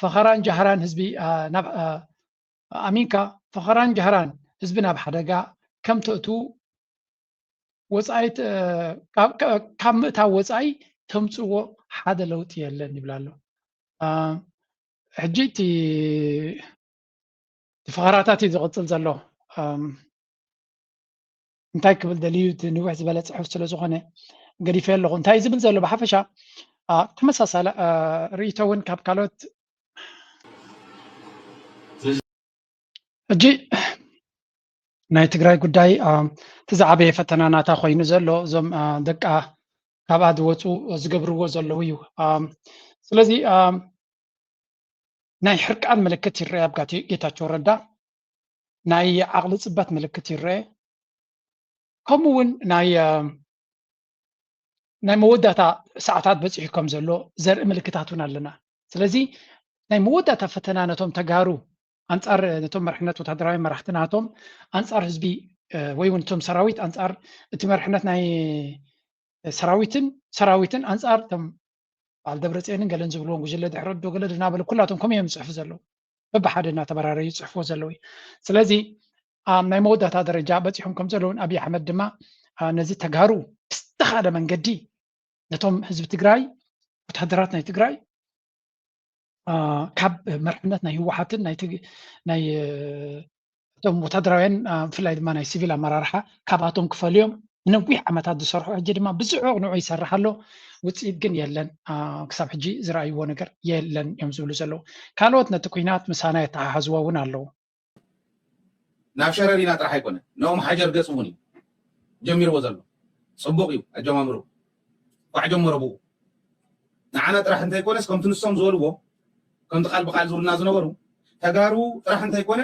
ፈኸራን ጃህራን ህዝቢ ኣሚንካ ፈኸራን ጃህራን ህዝቢ ናብ ሓደጋ ከም ተእትዉ ወፃኢ ካብ ምእታው ወፃኢ ተምፅዎ ሓደ ለውጢ የለን ይብል ኣሎ። ሕጂ እቲ ፈኸራታት እዩ ዝቕፅል ዘሎ። እንታይ ክብል ደልዩ እቲ ንውሕ ዝበለ ፅሑፍ ስለ ዝኾነ ገዲፈ ኣለኹ። እንታይ ዝብል ዘሎ ብሓፈሻ ተመሳሳሊ ርእይቶ እውን ካብ ካልኦት ሕጂ ናይ ትግራይ ጉዳይ እቲ ዝዓበየ ፈተና ናታ ኮይኑ ዘሎ እዞም ደቃ ካብኣ ዝወፁ ዝገብርዎ ዘለዉ እዩ። ስለዚ ናይ ሕርቃን ምልክት ይረአ ኣብ ጌታቸው ረዳ፣ ናይ ዓቕሊ ፅበት ምልክት ይረአ። ከምኡ እውን ናይ ናይ መወዳእታ ሰዓታት በፂሑ ከም ዘሎ ዘርኢ ምልክታት እውን ኣለና። ስለዚ ናይ መወዳእታ ፈተና ነቶም ተጋሩ ኣንፃር ነቶም መርሕነት ወታደራዊ መራሕቲ ናቶም ኣንፃር ህዝቢ ወይ እውን እቶም ሰራዊት ኣንፃር እቲ መርሕነት ናይ ሰራዊትን ሰራዊትን ኣንፃር እቶም በዓል ደብረፅዮንን ገለን ዝብልዎም ጉጅለ ድሕሪ ወዶ ገለ እናበሉ ኩላቶም ከምኡ እዮም ዝፅሕፉ ዘለዉ። በብሓደ እናተበራረዩ ይፅሕፍዎ ዘለዉ እዩ። ስለዚ ኣብ ናይ መወዳእታ ደረጃ በፂሖም ከም ዘለውን ኣብይ ኣሕመድ ድማ ነዚ ተጋሩ ብዝተኻለ መንገዲ ነቶም ህዝቢ ትግራይ ወታደራት ናይ ትግራይ ካብ መርሕነት ናይ ህወሓትን ናይ እቶም ወታደራውያን ብፍላይ ድማ ናይ ሲቪል ኣመራርሓ ካብኣቶም ክፈልዮም ነዊሕ ዓመታት ዝሰርሑ ሕጂ ድማ ብዝዑቕ ንዑ ይሰርሕ ኣሎ። ውፅኢት ግን የለን። ክሳብ ሕጂ ዝረኣይዎ ነገር የለን እዮም ዝብሉ ዘለዉ። ካልኦት ነቲ ኩናት ምሳና የተሓሓዝዎ እውን ኣለዉ። ናብ ሸረሪና ጥራሕ ኣይኮነ ንኦም ሓጀር ገፅ እውን እዩ ጀሚርዎ ዘሎ። ፅቡቕ እዩ ኣጀማምሩ። ኳዕ ጀመሮ ብኡ ንዓና ጥራሕ እንተይኮነስ ከምቲ ንሶም ዝበልዎ ከምቲ ቃል ብቃል ዝብሉና ዝነበሩ ተጋሩ ጥራሕ እንተይኮነ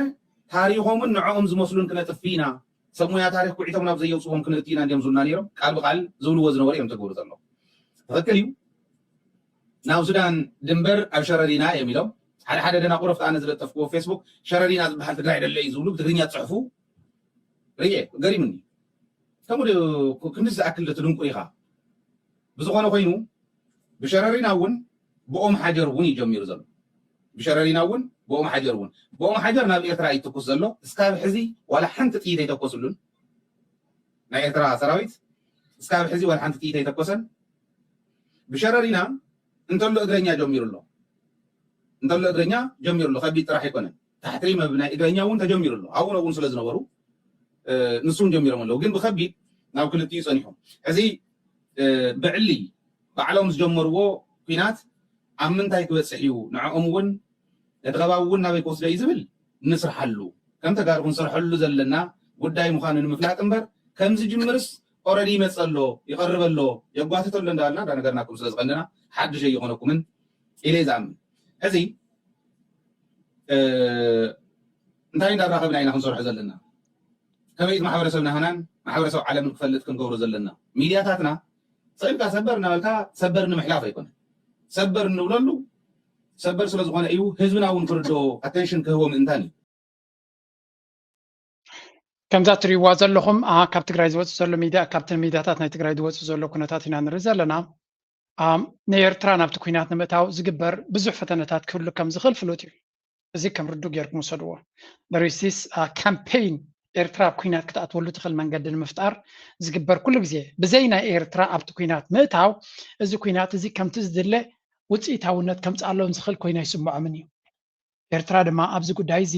ታሪኾምን ንዕኦም ዝመስሉን ክነጥፍ ኢና፣ ሰብ ሞያ ታሪኽ ኩዒቶም ናብ ዘየውፅዎም ክንእቲ ኢና እንዲዮም ዝብሉና ነይሮም። ቃል ብቃል ዝብልዎ ዝነበሩ እዮም ተገብሩ ዘለዉ። ትኽክል እዩ። ናብ ሱዳን ድንበር ኣብ ሸረሪና እዮም ኢሎም። ሓደ ሓደ ደናቁረፍቲ ኣነ ዝለጠፍኩዎ ፌስቡክ ሸረሪና ዝበሃል ትግራይ ደለ እዩ ዝብሉ ብትግርኛ ዝፅሕፉ ርየ ገሪምኒ። ከምኡ ክንዲ ዝኣክል ዶ ትድንቁር ኢኻ? ብዝኾነ ኮይኑ ብሸረሪና እውን ብኦም ሓጀር እውን እዩ ጀሚሩ ዘሎ። ብሸረሪና እውን ብኦም ሓጀር እውን ብኦም ሓጀር ናብ ኤርትራ ይትኩስ ዘሎ። እስካብ ሕዚ ዋላ ሓንቲ ጥይት ኣይተኮስሉን። ናይ ኤርትራ ሰራዊት እስካብ ሕዚ ዋላ ሓንቲ ጥይት ኣይተኮሰን። ብሸረሪና እንተሎ እግረኛ ጀሚሩ ኣሎ። እንተሎ እግረኛ ጀሚሩ ኣሎ። ከቢድ ጥራሕ ኣይኮነን። ታሕቲ መብ ናይ እግረኛ እውን ተጀሚሩ ኣሎ። ኣብኡ እውን ስለ ዝነበሩ ንሱ እውን ጀሚሮም ኣለዉ። ግን ብከቢድ ናብ ክልቲኡ ጸኒሖም። ሕዚ ብዕሊ ባዕሎም ዝጀመርዎ ኲናት ኣብ ምንታይ ክበጽሕ እዩ? ንዕኦም እውን ነቲ ከባቢ እውን ናበይ ክወስዶ እዩ ዝብል ንስርሓሉ። ከም ተጋሩ ክንሰርሐሉ ዘለና ጉዳይ ምዃኑ ንምፍላጥ እምበር ከም ዝጅምርስ ኦረዲ ይመጽእ ኣሎ፣ ይቐርብ ኣሎ፣ የጓትት ኣሎ እንዳበልና እንዳነገርናኩም ስለ ዝቐንና ሓድሽ ኣይኾነኩምን ኢለ እየ ዝኣምን። ሕዚ እንታይ እንዳራኸብና ኢና ክንሰርሖ ዘለና? ከመይ ማሕበረሰብና ሃናን ማሕበረሰብ ዓለምን ክፈልጥ ክንገብሮ ዘለና? ሚድያታትና ስቕ ኢልካ ሰበር እናበልካ ሰበር ንምሕላፍ ኣይኮነን። ሰበር እንብለሉ ሰበር ስለ ዝኾነ እዩ፣ ህዝብና እውን ክርድኦ ኣቴንሽን ክህቦ ምእንታን እዩ። ከምዛ ትሪእዋ ዘለኹም ካብ ትግራይ ዝወፅእ ዘሎ ሚድያ ካብተን ሚድያታት ናይ ትግራይ ዝወፅእ ዘሎ ኩነታት ኢና ንርኢ ዘለና። ንኤርትራ ናብቲ ኩናት ንምእታው ዝግበር ብዙሕ ፈተነታት ክህሉ ከም ዝኽእል ፍሉጥ እዩ። እዚ ከም ርዱእ ጌርኩም ውሰድዎ። There is this campaign ኤርትራ ኣብ ኩናት ክትኣትወሉ ትኽእል መንገዲ ንምፍጣር ዝግበር ኩሉ ግዜ ብዘይ ናይ ኤርትራ ኣብቲ ኩናት ምእታው እዚ ኩናት እዚ ከምቲ ዝድለ ውፅኢታውነት ከምፅኣሎም ዝኽእል ኮይኑ ኣይስምዖምን እዩ። ኤርትራ ድማ ኣብዚ ጉዳይ እዚ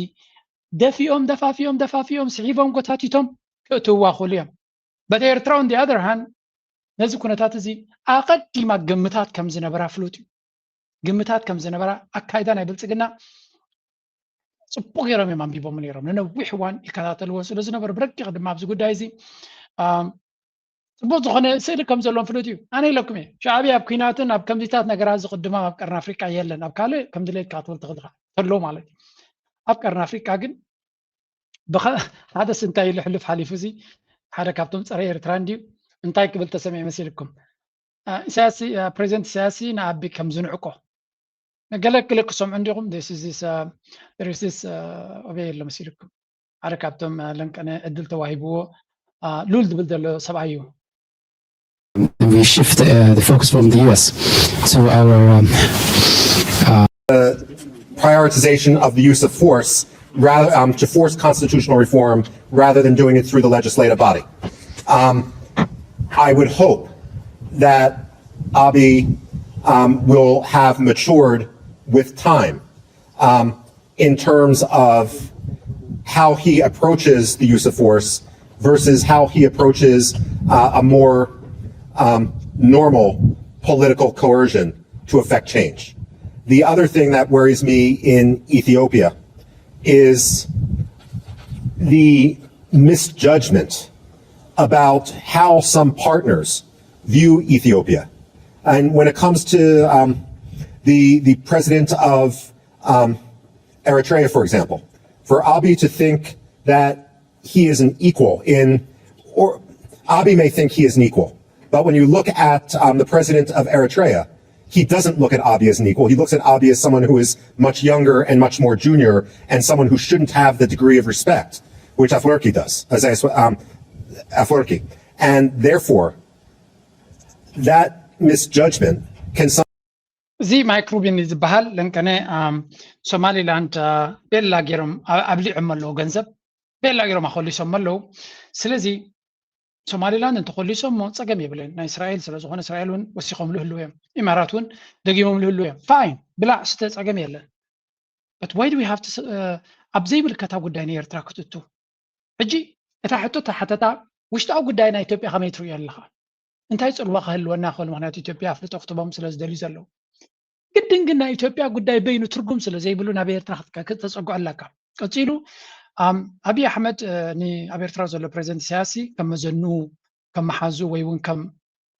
ደፊኦም ደፋፊኦም ደፋፊኦም ስሒቦም ጎታቲቶም ክእትውዋ ክእሉ እዮም። But ኤርትራ on the other hand ነዚ ኩነታት እዚ ኣቐዲማ ግምታት ከም ዝነበራ ፍሉጥ እዩ። ግምታት ከም ዝነበራ ኣካይዳ ናይ ብልፅግና ፅቡቅ ገይሮም እዮም ኣንቢቦም ነይሮም። ንነዊሕ እዋን ይከታተልዎ ስለ ዝነበሩ ብረቂቕ ድማ ኣብዚ ጉዳይ እዚ ፅቡቅ ዝኾነ ስእሊ ከም ዘለዎም ፍሉጥ እዩ። ኣነ ኢለኩም እየ ሻዕብያ ኣብ ኩናትን ኣብ ከምዚታት ነገራት ዝቅድሞም ኣብ ቀርኒ ኣፍሪቃ የለን። ኣብ ካልእ ከም ድሌትካ ክትብል ትኽእል ኢኻ ተሎ ማለት እዩ። ኣብ ቀርኒ ኣፍሪቃ ግን ሓደ ስንታይ ኢሉ ሕሉፍ ሓሊፉ እዚ ሓደ ካብቶም ፀረ ኤርትራ እንድዩ እንታይ ክብል ተሰሚዑ መሲልኩም? ኢሳያስ ፕሬዚደንት ኢሳያስ ንኣቢ ከም ዝንዕቆ ገለ ክልክ ሰምዑ እንዲኹም ስ ኦበይ ኣሎ መሲልኩም ሓደ ካብቶም ለንቀነ ዕድል ተዋሂብዎ ሉል ዝብል ዘሎ ሰብኣይ እዩ። We shift uh, the focus from the U S to our um, uh, prioritization of the use of force rather um, to force constitutional reform rather than doing it through the legislative body. Um, I would hope that Abiy um, will have matured with time um, in terms of how he approaches the use of force versus how he approaches uh, a more um, normal political coercion to affect change. The other thing that worries me in Ethiopia is the misjudgment about how some partners view Ethiopia. And when it comes to um, the, the president of um, Eritrea, for example, for Abiy to think that he is an equal in, or Abiy may think he is an equal, but when you look at um, the president of Eritrea, he doesn't look at Abiy as an equal. He looks at Abiy as someone who is much younger and much more junior and someone who shouldn't have the degree of respect, which Afwerki does, as I, um, Afwerki. And therefore, that misjudgment can እዚ ማይክ ሩቢን ዝበሃል ለንቀነ ሶማሊላንድ ቤላ ገይሮም ኣብሊዖም ኣለዉ ገንዘብ ቤላ ገይሮም ኣኮሊሶም ኣለዉ። ስለዚ ሶማሊላንድ እንተኾሊሶሞ ፀገም የብለን። ናይ እስራኤል ስለዝኾነ እስራኤል እውን ወሲኾም ልህልው እዮም። ኢማራት እውን ደጊሞም ልህልው እዮም። ፋይን ብላዕ ስተ ፀገም የለን። But why do we have to ኣብ ዘይምልከታ ጉዳይ ናይ ኤርትራ ክትእቱ? ሕጂ እታ ሕቶ ተሓተታ ውሽጣዊ ጉዳይ ናይ ኢትዮጵያ ከመይ ትርእዮ ኣለኻ? እንታይ ፅልዋ ክህልወና ይኽእል? ምክንያቱ ኢትዮጵያ ኣፍልጦ ክትቦም ስለ ዝደልዩ ዘለዉ ግድን ግን ናይ ኢትዮጵያ ጉዳይ በይኑ ትርጉም ስለ ዘይብሉ ናብ ኤርትራ ክትተፀጉ ኣለካ። ቀፂሉ ኣብይ ኣሕመድ ኣብ ኤርትራ ዘሎ ፕሬዚደንት ኢሳያስ ከም መዘኑ ከም መሓዙ ወይ እውን ከም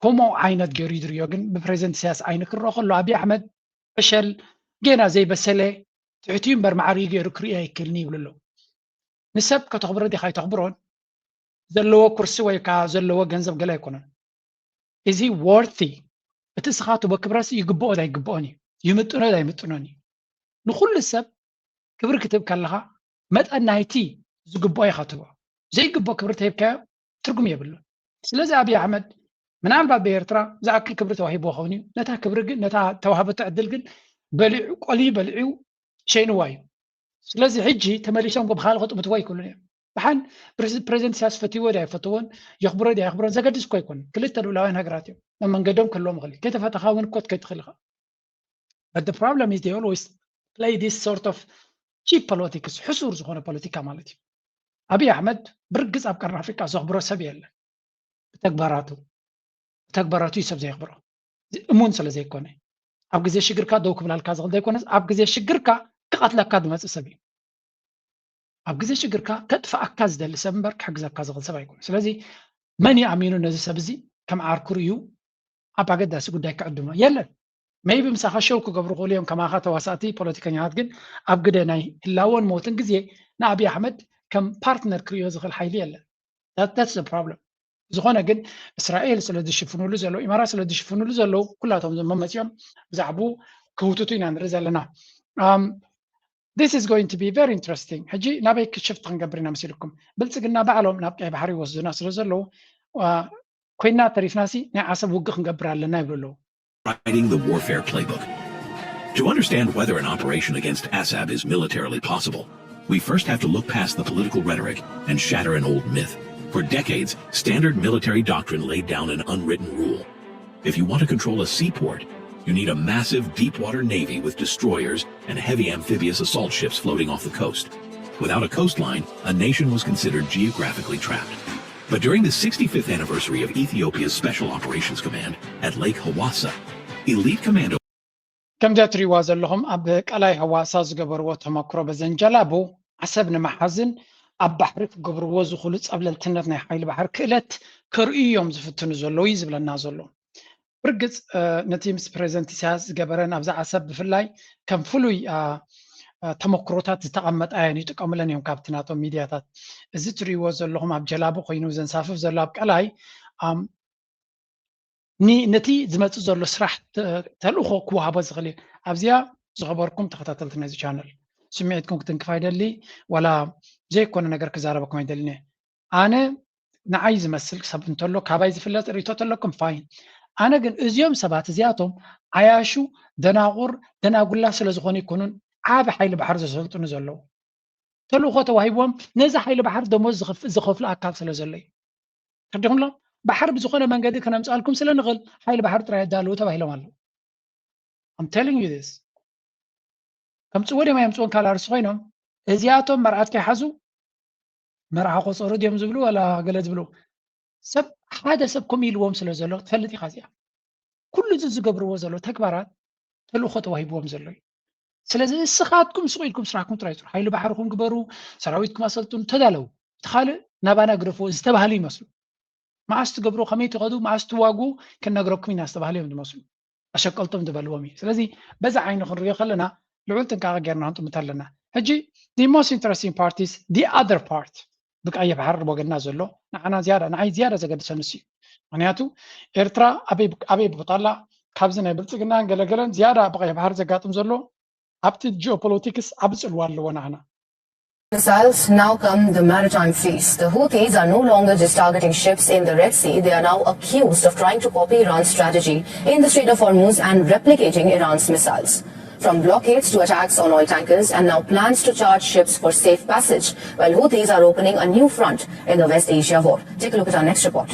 ከምኡ ዓይነት ገይሩ ይድርዮ። ግን ብፕሬዚደንት ኢሳያስ ዓይኒ ክረኦ ከሎ ኣብይ ኣሕመድ ዕሸል ጌና ዘይበሰለ ትሕትኡ እምበር ማዕሪኡ ገይሩ ክርኢ ኣይክእልን ይብሉ ኣለዉ። ንሰብ ከተኽብሮ ዲኻ ኣይተኽብሮን ዘለዎ ኩርሲ ወይ ከዓ ዘለዎ ገንዘብ ገለ ኣይኮነን። እዚ ወርቲ እቲ እስኻ ትቦ ክብረሲ ይግብኦ ዳ ይግብኦን እዩ፣ ይምጥኖ ዳ ይምጥኖን እዩ። ንኩሉ ሰብ ክብሪ ክትህብ ከለኻ መጠን ናይቲ ዝግብኦ ኢኻ ትህቦ። ዘይግብኦ ክብሪ ተሂብካዮ ትርጉም የብሉን። ስለዚ ኣብይ ኣሕመድ ምናልባት ብኤርትራ ዝኣክል ክብሪ ተዋሂብዎ ኸውን እዩ። ነታ ክብሪ ግን ነታ ተዋህበቶ ዕድል ግን በሊዑ ቆልዩ በሊዑ ሸይንዋ እዩ። ስለዚ ሕጂ ተመሊሶም ብኻልእ ክጥምትዎ ኣይክእሉን እዮም። ብሓን ፕሬዚደንት ኢሳያስ ፈትዎ ዳ ይፈትዎን የኽብሮ ዳ የኽብሮን ዘገድስ እኮ ኣይኮን። ክልተ ልዑላውያን ሃገራት እዮም። መመንገዶም ክህልዎም ይኽእል እዩ። ከይተፈተኻ እውን ኮት ከይትኽእል ኢኻ። But the problem is they always play this sort of cheap politics፣ ሕሱር ዝኾነ ፖለቲካ ማለት እዩ። ኣብይ ኣሕመድ ብርግጽ ኣብ ቀርኒ ኣፍሪቃ ዘኽብሮ ሰብ የለን። ብተግባራቱ ብተግባራቱ እዩ ሰብ ዘየኽብሮ፣ እሙን ስለ ዘይኮነ። ኣብ ግዜ ሽግርካ ደው ክብላልካ ዝኽእል ዘይኮነስ ኣብ ግዜ ሽግርካ ክቐትለካ ዝመጽእ ሰብ እዩ። ኣብ ግዜ ሽግርካ ከጥፍኣካ ዝደሊ ሰብ እምበር ክሕግዘካ ዝኽእል ሰብ ኣይኮነ። ስለዚ መን እዩ ኣሚኑ ነዚ ሰብ እዚ ከም ዓርኩ ርእዩ ኣብ ኣገዳሲ ጉዳይ ክዕድሞ? የለን። maybe ምሳኻ ሸው ክገብሩ ክእሉ እዮም ከማኻ ተዋሳእቲ ፖለቲከኛታት፣ ግን ኣብ ግደ ናይ ህላወን ሞትን ግዜ ንኣብይ ኣሕመድ ከም ፓርትነር ክርእዮ ዝኽእል ሓይሊ የለን። That's the problem። ዝኾነ ግን እስራኤል ስለ ዝሽፍኑሉ ዘለዉ፣ ኢማራት ስለ ዝሽፍኑሉ ዘለዉ ኩላቶም መመፂኦም ብዛዕቡ ክህውትቱ ኢና ንርኢ ዘለና። This is going to be very interesting። ሕጂ ናበይ ክሽፍት ክንገብር ኢና መሲልኩም? ብልፅግና ባዕሎም ናብ ቀይ ባሕሪ ይወስዱና ስለ ዘለዉ ኮይና ተሪፍናሲ ናይ ዓሰብ ውግእ ክንገብር ኣለና ይብሉ ኣለዉ። Writing the warfare playbook. To understand whether an operation against Assad is militarily possible, we first have to look past the political rhetoric and shatter an old myth. For decades, standard military doctrine laid down an unwritten rule. If you want to control a seaport, you need a massive deepwater navy with destroyers and heavy amphibious assault ships floating off the coast. Without a coastline, a nation was considered geographically trapped. But during the sixty-fifth anniversary of Ethiopia's Special Operations Command at Lake Hawassa, elite commando ከምዚ እትሪእዋ ዘለኹም ኣብ ቀላይ ሃዋሳ ዝገበርዎ ተመክሮ በዘን ጀላቡ ዓሰብ ንምሓዝን ኣብ ባሕሪ ክገብርዎ ዝኽእሉ ጸብለልትነት ናይ ሓይሊ ባሕሪ ክእለት ከርእዩ እዮም ዝፍትኑ ዘለዉ እዩ ዝብለና ዘሎ። ብርግጽ ነቲ ምስ ፕሬዚደንት ኢሳያስ ዝገበረን ኣብዛ ዓሰብ ብፍላይ ከም ፍሉይ ተመክሮታት ዝተቐመጣ እየን ይጥቀሙለን እዮም ካብቲ ናቶም ሚድያታት። እዚ ትርእይዎ ዘለኹም ኣብ ጀላቡ ኮይኑ ዘንሳፍፍ ዘሎ ኣብ ቀላይ ነቲ ዝመፅእ ዘሎ ስራሕ ተልእኾ ክወሃቦ ዝኽእል እዩ። ኣብዚኣ ዝኸበርኩም ተኸታተልቲ ናይዚ ቻነል ስምዒትኩም ክትንክፍ ኣይደሊ፣ ዋላ ዘይኮነ ነገር ክዛረበኩም ኣይደልን እየ። ኣነ ንዓይ ዝመስል ሰብ እንተሎ ካባይ ዝፍለጥ ርእቶ ተለኩም ፋይን። ኣነ ግን እዚኦም ሰባት እዚኣቶም ዓያሹ ደናቑር ደናጉላ ስለ ዝኾኑ ይኮኑን ዓቢ ሓይሊ ባሕሪ ዘሰልጥኑ ዘለዉ ተልእኾ ተዋሂብዎም ነዚ ሓይሊ ባሕሪ ደሞዝ ዝኸፍል ኣካል ስለ ዘሎ እዩ። ተረዲኹምሎም? ባሕሪ ብዝኾነ መንገዲ ከነምፅኣልኩም ስለ ንኽእል ሓይሊ ባሕሪ ጥራይ ኣዳልዉ ተባሂሎም ኣለዉ። I'm telling you this። ከምፅዎ ድዮም ኣየምፅዎን ካልእ ኣርሲ ኮይኖም እዚኣቶም መርዓት ከይሓዙ መርዓ ቆፀሩ ድዮም ዝብሉ ዋላ ገለ ዝብሉ ሰብ ሓደ ሰብ ከምኡ ኢልዎም ስለ ዘሎ ትፈልጥ ኢኻ እዚኣ ኩሉ እዚ ዝገብርዎ ዘሎ ተግባራት ተልእኾ ተዋሂብዎም ዘሎ እዩ። ስለዚ እስኻትኩም ስቕ ኢልኩም ስራሕኩም ጥራይ ስሩ። ሓይሊ ባሕርኹም ግበሩ፣ ሰራዊትኩም ኣሰልጥኑ፣ ተዳለዉ። እቲ ካልእ ናባና ግደፍዎ ዝተባህሉ ይመስሉ። መዓስ ትገብሩ፣ ከመይ ትኸዱ፣ መዓስ ትዋጉ ክንነግረኩም ኢና ዝተባህሉ እዮም ዝመስሉ። ኣሸቀልቶም ዝበልዎም እዩ። ስለዚ በዛ ዓይኒ ክንሪኦ ከለና ልዑል ጥንቃቐ ጌርና ክንጥምት ኣለና። ሕጂ the most interesting part is the other part ብቀይሕ ባሕሪ ወገንና ዘሎ ንዓና ዝያዳ ንዓይ ዝያዳ ዘገድሰኒ እሱ እዩ። ምክንያቱ ኤርትራ ኣበይ ኣበይ ቦታ ኣላ ካብዚ ናይ ብልፅግናን ገለገለን ዝያዳ ብቀይሕ ባሕሪ ዘጋጥም ዘሎ ኣብቲ ጂኦፖለቲክስ ዓቢ ፅልዋ ኣለዎ ንዓና። Missiles now come the maritime feast. The Houthis are no longer just targeting ships in the Red Sea, they are now accused of trying to copy Iran's strategy in the Strait of Hormuz and replicating Iran's missiles. From blockades to attacks on oil tankers and now plans to charge ships for safe passage, while Houthis are opening a new front in the West Asia war. Take a look at our next report.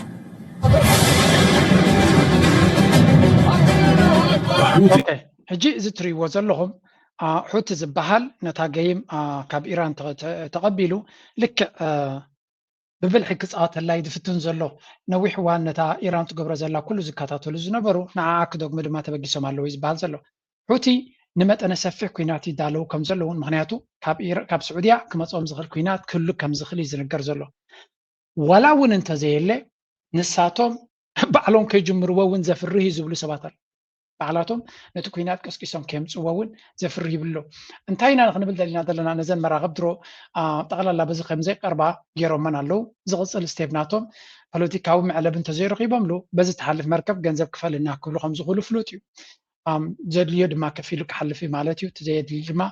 ሕጂ እዚ ትርእይዎ ዘለኹም ሑቲ ዝበሃል ነታ ገይም ካብ ኢራን ተቐቢሉ ልክዕ ብብልሒ ክፃወተላ እዩ ዝፍትን ዘሎ። ነዊሕ እዋን ነታ ኢራን ትገብሮ ዘላ ኩሉ ዝከታተሉ ዝነበሩ ንዓኣ ክደግሙ ድማ ተበጊሶም ኣለዉ እዩ ዝበሃል ዘሎ። ሑቲ ንመጠነ ሰፊሕ ኩናት ይዳለዉ ከም ዘለውን ምክንያቱ ካብ ስዑድያ ክመፅኦም ዝኽእል ኩናት ክህሉ ከም ዝኽእል እዩ ዝንገር ዘሎ። ዋላ እውን እንተዘየለ ንሳቶም ባዕሎም ከይጅምርዎ እውን ዘፍርህ እዩ ዝብሉ ሰባት ኣሎ። ባዕላቶም ነቲ ኩናት ቀስቂሶም ከየምፅዎ እውን ዘፍሪ ይብሎ። እንታይ ኢና ክንብል ደሊና ዘለና? ነዘን መራኸብ ድሮ ጠቕላላ በዚ ከም ዘይቀርባ ገይሮመን ኣለዉ። ዝቕፅል ስቴፕ ናቶም ፖለቲካዊ መዕለቢ እንተዘይረኺቦምሉ በዚ ትሓልፍ መርከብ ገንዘብ ክፈልና ክብሉ ከም ዝኽእሉ ፍሉጥ እዩ። ዘድልዮ ድማ ከፊሉ ክሓልፍ እዩ ማለት እዩ። እቲ ዘየድሊ ድማ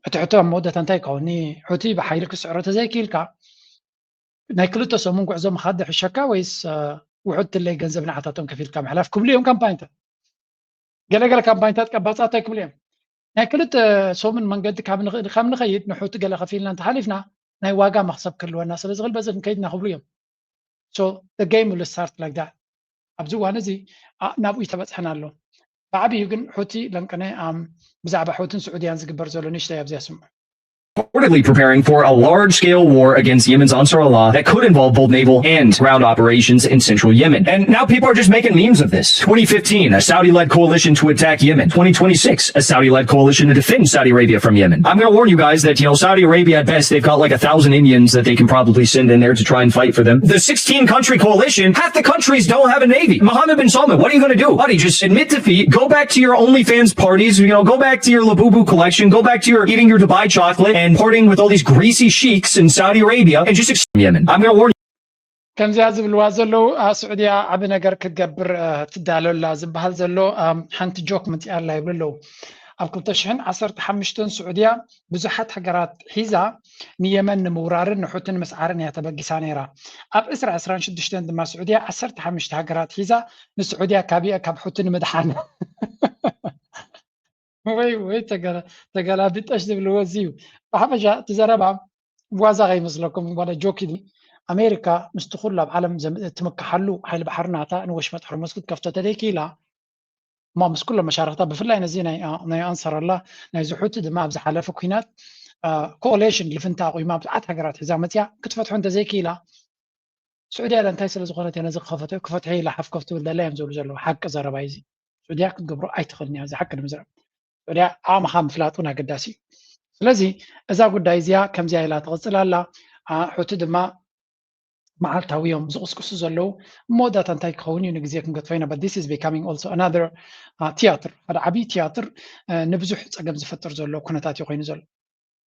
እቲ ሕቶ ኣብ መወዳእታ እንታይ ይኸውን? ሑቲ ብሓይሊ ክስዕሮ ተዘይክኢልካ ናይ ክልተ ሰሙን ጉዕዞ ምኻድ ዝሕሸካ ወይስ ውሑድ ትለይ ገንዘብ ንዓታቶም ከፊልካ ምሕላፍ ክብሉ እዮም ካምፓይንታት። ገለገለ ካምፓይንታት ቀባጻ እንታይ ክብሉ እዮም? ናይ ክልተ ሰሙን መንገዲ ካብ ንኸይድ ንሑቲ ገለ ከፊልና እንተሓሊፍና ናይ ዋጋ መኽሰብ ክህልወና ስለ ዝኽእል በዚ ክንከይድና ክብሉ እዮም። So the game will start like that። ኣብዚ እዋን እዚ ናብኡ ተበፅሐና ኣሎ። ብዓብዩ ግን ሑቲ ለንቀነ ብዛዕባ ሑትን ስዑድያን ዝግበር ዘሎ ንሽተይ ኣብዚኣ ስምዑ። reportedly preparing for a large scale war against Yemen's Ansar Allah that could involve both naval and ground operations in central Yemen. And now people are just making memes of this. twenty fifteen, a Saudi led coalition to attack Yemen. twenty twenty-six, a Saudi led coalition to defend Saudi Arabia from Yemen. I'm going to warn you guys that, you know, Saudi Arabia at best, they've got like a thousand Indians that they can probably send in there to try and fight for them. The sixteen country coalition, half the countries don't have a navy. Mohammed bin Salman, what are you going to do? What do you just admit defeat, go back to your OnlyFans parties, you know, go back to your Labubu collection, go back to your eating your Dubai chocolate and partying with all these greasy sheiks in Saudi Arabia and just Yemen. I'm going to warn you. ከምዚኣ ዝብልዋ ዘለዉ ስዑድያ ዓቢ ነገር ክትገብር ትዳለላ ዝበሃል ዘሎ ሓንቲ ጆክ ምንፅኣላ ይብሉ ኣለዉ። ኣብ ክልተ ሽሕን ዓሰርተ ሓሙሽተን ስዑድያ ብዙሓት ሃገራት ሒዛ ንየመን ንምውራርን ንሑቲ ንምስዓርን እያ ተበጊሳ ነይራ። ኣብ ዕስራ ዕስራን ሽዱሽተን ድማ ስዑድያ ዓሰርተ ሓሙሽተ ሃገራት ሒዛ ንስዑድያ ካብ ካብ ሑቲ ንምድሓን ወይ ወይ ተገላቢጠሽ ዝብልዎ እዚ እዩ። ብሓፈሻ እቲ ዘረባ ዋዛ ከይመስለኩም ዋላ ጆክ እዩ። ኣሜሪካ ምስቲ ኩሉ ኣብ ዓለም ትምክሓሉ ሓይሊ ባሕሪ ናታ ንወሽመጥ ሕርሙዝ ክትከፍቶ ተደይክኢላ እሞ ምስ ኩሎም መሻርክታ ብፍላይ ነዚ ናይ ኣንሰረላ ናይ ዝሑቲ ድማ ኣብ ዝሓለፈ ኩናት ኮኦሌሽን ልፍንቲ ኣቑማ ብዙሓት ሃገራት ሒዛ መፅያ ክትፈትሖ እንተዘይክኢላ ስዑድያ እንታይ ስለ ዝኾነት እያ ነዚ ክኸፈተ ክፈትሐ ኢላ ሓፍ ከፍ ትብል ደላ እዮም ዝብሉ ዘለዉ። ሓቂ ዘረባ እዚ ስዑድያ ክትገብሮ ኣይትኽእልን እያ። እዚ ሓቂ ንምዝራብ ስዑድያ ዓቕምኻ ምፍላጥ እውን ኣገዳሲ እዩ። ስለዚ እዛ ጉዳይ እዚኣ ከምዚኣ ኢላ ትቕፅል ኣላ። ሑቲ ድማ መዓልታዊ እዮም ዝቕስቅሱ ዘለዉ። መወዳእታ እንታይ ክኸውን እዩ ንግዜ ክንገድፎ ኢና። But this is becoming also another ቲያትር፣ ሓደ ዓብዪ ቲያትር ንብዙሕ ፀገም ዝፈጥር ዘሎ ኩነታት እዩ ኮይኑ ዘሎ።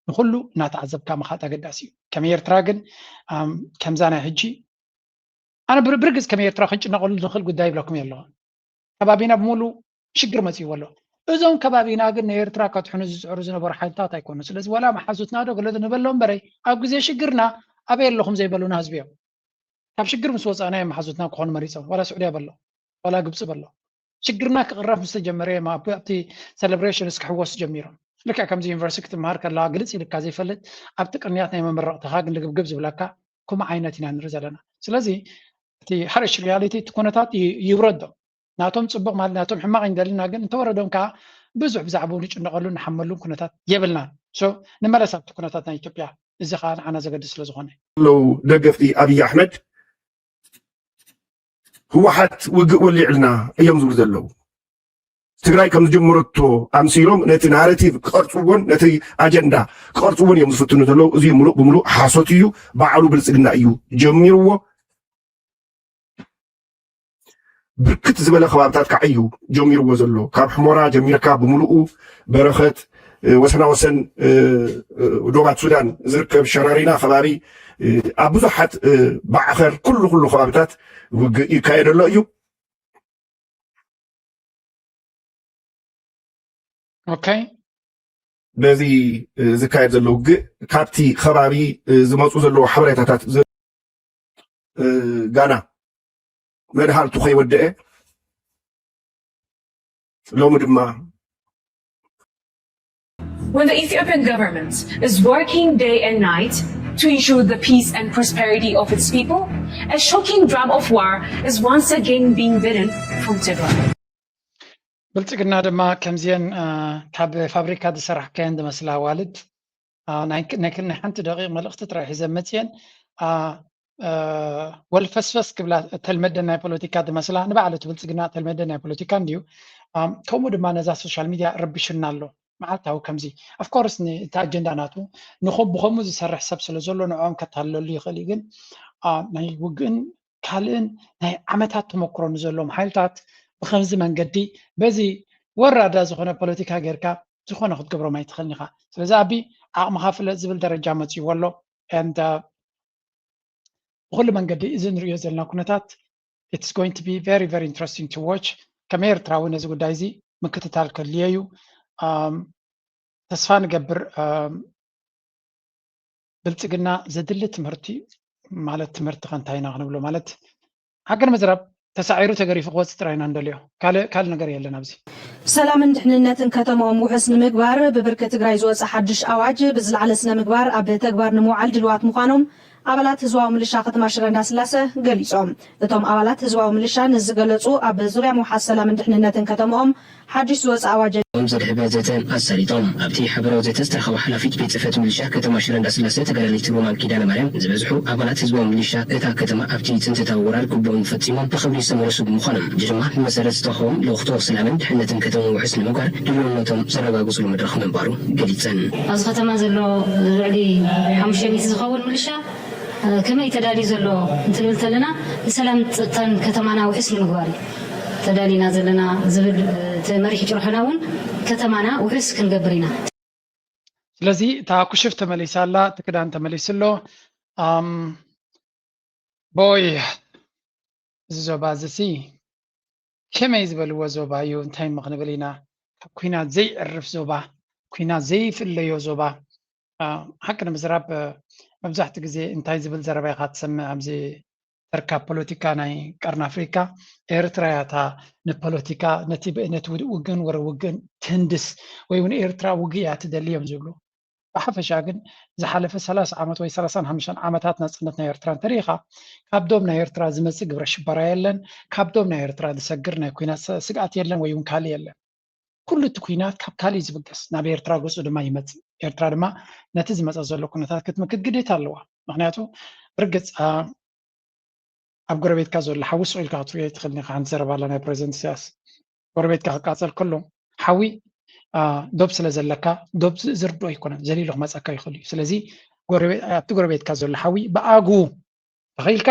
ንኹሉ እናተዓዘብካ ምኻድ ኣገዳሲ እዩ። ከም ኤርትራ ግን ከምዛ ናይ ሕጂ ኣነ ብርግፅ ከም ኤርትራ ክንጭነቐሉ ንኽእል ጉዳይ ይብለኩም ኣለኹ። ከባቢና ብምሉ ሽግር መፂእዎ ኣሎ። እዞም ከባቢና ግን ንኤርትራ ከትሕኑ ዝፅዕሩ ዝነበሩ ሓይልታት ኣይኮኑ። ስለዚ ዋላ መሓዙትና ዶ ገለ ንበሎ እምበረይ ኣብ ግዜ ሽግርና ኣበይ ኣለኹም ዘይበሉና ህዝቢ እዮም። ካብ ሽግር ምስ ወፃእና እዮም መሓዙትና ክኾኑ መሪፆም። ዋላ ስዑድያ በሎ ዋላ ግብፂ በሎ ሽግርና ክቕረፍ ምስ ተጀመረ እዮም ኣብቲ ሰለብሬሽንስ ክሕወሱ ጀሚሮም። ልክዕ ከምዚ ዩኒቨርሲቲ ክትመሃር ከለኻ ግልፅ ኢልካ ዘይፈልጥ ኣብቲ ቅንያት ናይ መመረቕትኻ ግን ልግብግብ ዝብለካ ከምኡ ዓይነት ኢና ንርኢ ዘለና። ስለዚ እቲ harsh reality እቲ ኩነታት ይውረዶ ናቶም ፅቡቕ ማለት ናቶም ሕማቕ ይንደልና ግን እንተወረዶም ከዓ ብዙሕ ብዛዕባኡ ንጭነቐሉ ንሓመሉን ኩነታት የብልናን። ንመለስ ኣብቲ ኩነታት ናይ ኢትዮጵያ እዚ ከዓ ንዓና ዘገድስ ስለ ዝኾነ ኣለዉ ደገፍቲ ኣብይ ኣሕመድ ህወሓት ውግእ ወሊዕልና እዮም ዝብሉ ዘለዉ። ትግራይ ከም ዝጀመረቶ ኣምሲሎም ነቲ ናረቲቭ ክቐርፅዎን ነቲ ኣጀንዳ ክቐርፅዎን እዮም ዝፍትኑ ዘለዉ። እዚ ሙሉእ ብሙሉእ ሓሶት እዩ። በዓሉ ብልፅግና እዩ ጀሚርዎ። ብርክት ዝበለ ከባብታት ከዓ እዩ ጀሚርዎ ዘሎ። ካብ ሕሞራ ጀሚርካ ብሙሉኡ በረኸት፣ ወሰናወሰን ዶባት ሱዳን ዝርከብ ሸረሪና ከባቢ ኣብ ብዙሓት ባዕኸር ኩሉ ኩሉ ከባብታት ውግእ ይካየደሎ እዩ። ኦኬ በዚ ዝካየድ ዘሎ ውግእ ካብቲ ከባቢ ዝመፁ ዘለዉ ሓበሬታታት ጋና መድሃልቱ ከይወደአ ሎሚ ድማ When the Ethiopian government is working day and night to ensure the peace and prosperity of its people, a shocking drum of war is once again being beaten from Tigray. ብልፅግና ድማ ከምዚአን ካብ ፋብሪካ ዝሰራሕካየን ዝመስላ ኣዋልድ ናይ ሓንቲ ደቂቕ መልእኽቲ ጥራይ ሒዘን መፅየን ወልፈስፈስ ክብላ ተልመደን ናይ ፖለቲካ ዝመስላ ንባዕሉ እቲ ብልፅግና ተልመደን ናይ ፖለቲካ እንድዩ። ከምኡ ድማ ነዛ ሶሻል ሚድያ ረቢሹና ኣሎ። መዓልታዊ ከምዚ of course እቲ ኣጀንዳ ናቱ ንኸ ብኸምኡ ዝሰርሕ ሰብ ስለ ዘሎ ንዕኦም ከታልለሉ ይኽእል እዩ። ግን ናይ ውግእን ካልእን ናይ ዓመታት ተመክሮ ንዘለዎም ሓይልታት ብከምዚ መንገዲ በዚ ወራዳ ዝኾነ ፖለቲካ ጌርካ ዝኾነ ክትገብሮም ኣይትኽእልን ኢኻ። ስለዚ ኣቢ ዓቕምኻ ፍለጥ ዝብል ደረጃ መፂዎ ኣሎ። And ብኩሉ መንገዲ እዚ ንሪኦ ዘለና ኩነታት it's going to be very very interesting to watch። ከም ኤርትራዊ ነዚ ጉዳይ እዚ ምክትታል ከድልዮ እዩ። ተስፋ ንገብር ብልፅግና ዘድሊ ትምህርቲ ማለት ትምህርቲ ከንታይ ኢና ክንብሎ ማለት ሓቂ ንምዝራብ ተሳዒሩ ተገሪፉ ክወፅእ ጥራይ ኢና እንደልዮ። ካልእ ካልእ ነገር የለን ኣብዚ። ሰላምን ድሕንነትን ከተምኦም ውሑስ ንምግባር ብብርኪ ትግራይ ዝወፀ ሓድሽ ኣዋጅ ብዝለዓለ ስነ ምግባር ኣብ ተግባር ንምውዓል ድልዋት ምዃኖም ኣባላት ህዝባዊ ምልሻ ከተማ ሽረ እንዳስላሰ ገሊፆም። እቶም ኣባላት ህዝባዊ ምልሻ ንዝገለፁ ኣብ ዙርያ ምውሓስ ሰላምን ድሕንነትን ከተምኦም ሓድሽ ዝወፀ ኣዋጅ ም ዘድሕበ ዘተ ኣሳሊጦም። ኣብቲ ሓበራዊ ዘተ ዝተረኸቡ ሓላፊት ቤት ፅሕፈት ምልሻ ከተማ ሽረ እንዳስላሰ ተጋዳሊት ሮማን ኪዳነ ማርያም ዝበዝሑ ኣባላት ህዝባዊ ምልሻ እታ ከተማ ኣብቲ ፅንተታዊ ወራር ግቡኦም ፈፂሞም ብክብሪ ዝተመለሱ ብምዃኖም ሕጂ ድማ ብመሰረት ዝተዋህቦም ልእኽቶ ሰላምን ድሕነትን ከተማ ውሑስ ንምግባር ድልውነቶም ዘረጋግፅሉ መድረኽ ምንባሩ ገሊፀን። ኣብዚ ከተማ ዘሎ ልዕሊ ሓሙሽተ ሚእቲ ዝኸውን ምልሻ ከመይ ተዳልዩ ዘሎ እንትንብል ተለና ንሰላም ፀጥታን ከተማና ውሕስ ንምግባር እዩ ተዳሊና ዘለና ዝብል እቲ መሪሕ ጭርሖና እውን ከተማና ውሕስ ክንገብር ኢና። ስለዚ እታ ኩሽፍ ተመሊሳ ኣላ፣ እቲ ክዳን ተመሊሱ ኣሎ። ኣም፣ ቦይ እዚ ዞባ እዚ ሲ ከመይ ዝበልዎ ዞባ እዩ? እንታይ እሞ ክንብል ኢና? ካብ ኩናት ዘይዕርፍ ዞባ፣ ኩናት ዘይፍለዮ ዞባ። ሓቂ ንምዝራብ መብዛሕትኡ ግዜ እንታይ ዝብል ዘረባ ኢኻ ትሰምዕ ኣብዚ ተርካብ ፖለቲካ ናይ ቀርኒ ኣፍሪካ? ኤርትራ እያ እታ ንፖለቲካ ነቲ ብእነት ውግእን ወረ ውግእን ትህንድስ ወይ እውን ኤርትራ ውግእ እያ ትደሊ እዮም ዝብሉ። ብሓፈሻ ግን ዝሓለፈ ሰላሳ ዓመት ወይ ሰላሳን ሓሙሽተን ዓመታት ናፅነት ናይ ኤርትራ እንተሪኢኻ ካብ ዶብ ናይ ኤርትራ ዝመፅእ ግብረ ሽበራ የለን። ካብ ዶብ ናይ ኤርትራ ዝሰግር ናይ ኩናት ስግኣት የለን ወይ እውን ካልእ የለን። ኩሉ እቲ ኩናት ካብ ካልእ ዝብገስ ናብ ኤርትራ ገፁ ድማ ይመፅእ። ኤርትራ ድማ ነቲ ዝመፀ ዘሎ ኩነታት ክትምክት ግዴታ ኣለዋ። ምክንያቱ ብርግፅ ኣብ ጎረቤትካ ዘሎ ሓዊ ስቕ ኢልካ ክትሪኦ ኣይትኽእልን ኢኻ። ሓንቲ ዘረባ ኣላ ናይ ፕሬዚደንት ኢሳያስ፣ ጎረቤትካ ክቃፀል ከሎ ሓዊ ዶብ ስለ ዘለካ ዶብ ዝርድኦ ኣይኮነን፣ ዘሊሉ ክመፀካ ይኽእል እዩ። ስለዚ ኣብቲ ጎረቤትካ ዘሎ ሓዊ ብኣግኡ ተኸኢልካ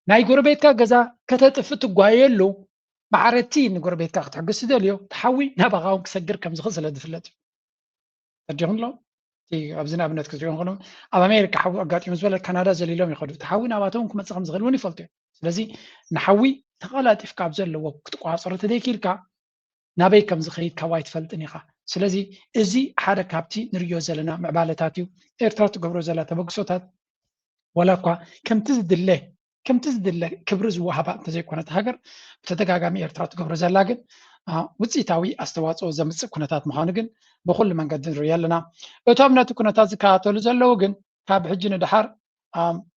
ናይ ጎረቤትካ ገዛ ከተጥፍ ትጓየሉ ማዕረቲ ንጎረቤትካ ክትሕግዝ ትደልዮ፣ እቲ ሓዊ ናባኻ እውን ክሰግር ከም ዝኽእል ስለ ዝፍለጥ እዩ። ተርዲኹም ኣሎ። ኣብዚ ንኣብነት ክትሪኦ ከሎ ኣብ ኣሜሪካ ሓዊ ኣጋጢሙ ዝበለ ካናዳ ዘሊሎም ይኸዱ። እቲ ሓዊ ናባቶም ክመፅእ ከም ዝኽእል እውን ይፈልጡ እዮም። ስለዚ ንሓዊ ተቐላጢፍካ ኣብ ዘለዎ ክትቋፀሮ ተደይኪልካ ናበይ ከም ዝኸይድ ካብ ኣይትፈልጥን ኢኻ። ስለዚ እዚ ሓደ ካብቲ ንሪኦ ዘለና ምዕባለታት እዩ። ኤርትራ ትገብሮ ዘላ ተበግሶታት ዋላ እኳ ከምቲ ዝድለ ከምቲ ዝድለ ክብሪ ዝወሃባ እንተዘይኮነት ሃገር ብተደጋጋሚ ኤርትራ ትገብሮ ዘላ ግን ውፅኢታዊ ኣስተዋፅኦ ዘምፅእ ኩነታት ምዃኑ ግን ብኩሉ መንገዲ ንርኢ ኣለና። እቶም ነቲ ኩነታት ዝከታተሉ ዘለዉ ግን ካብ ሕጂ ንደሓር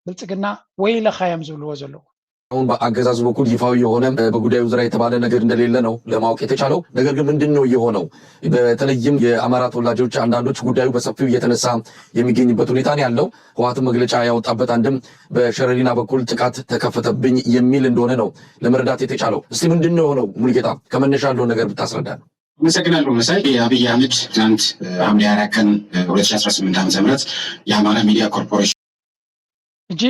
ብልፅግና ወይለኻ እዮም ዝብልዎ ዘለዉ። አሁን በአገዛዙ በኩል ይፋዊ የሆነ በጉዳዩ ዙሪያ የተባለ ነገር እንደሌለ ነው ለማወቅ የተቻለው። ነገር ግን ምንድን ነው የሆነው? በተለይም የአማራ ተወላጆች አንዳንዶች ጉዳዩ በሰፊው እየተነሳ የሚገኝበት ሁኔታ ነው ያለው። ህወሓትም መግለጫ ያወጣበት አንድም በሸረሪና በኩል ጥቃት ተከፈተብኝ የሚል እንደሆነ ነው ለመረዳት የተቻለው። እስቲ ምንድን ነው የሆነው? ሙሉጌታ ከመነሻ ያለውን ነገር ብታስረዳን። አመሰግናለሁ መሳይ። የአብይ አህመድ ትናንት ሐምሌ አራት ቀን ሁለት ሺህ አስራ ስምንት ዓመተ ምህረት የአማራ ሚዲያ ኮርፖሬሽን ሕጂ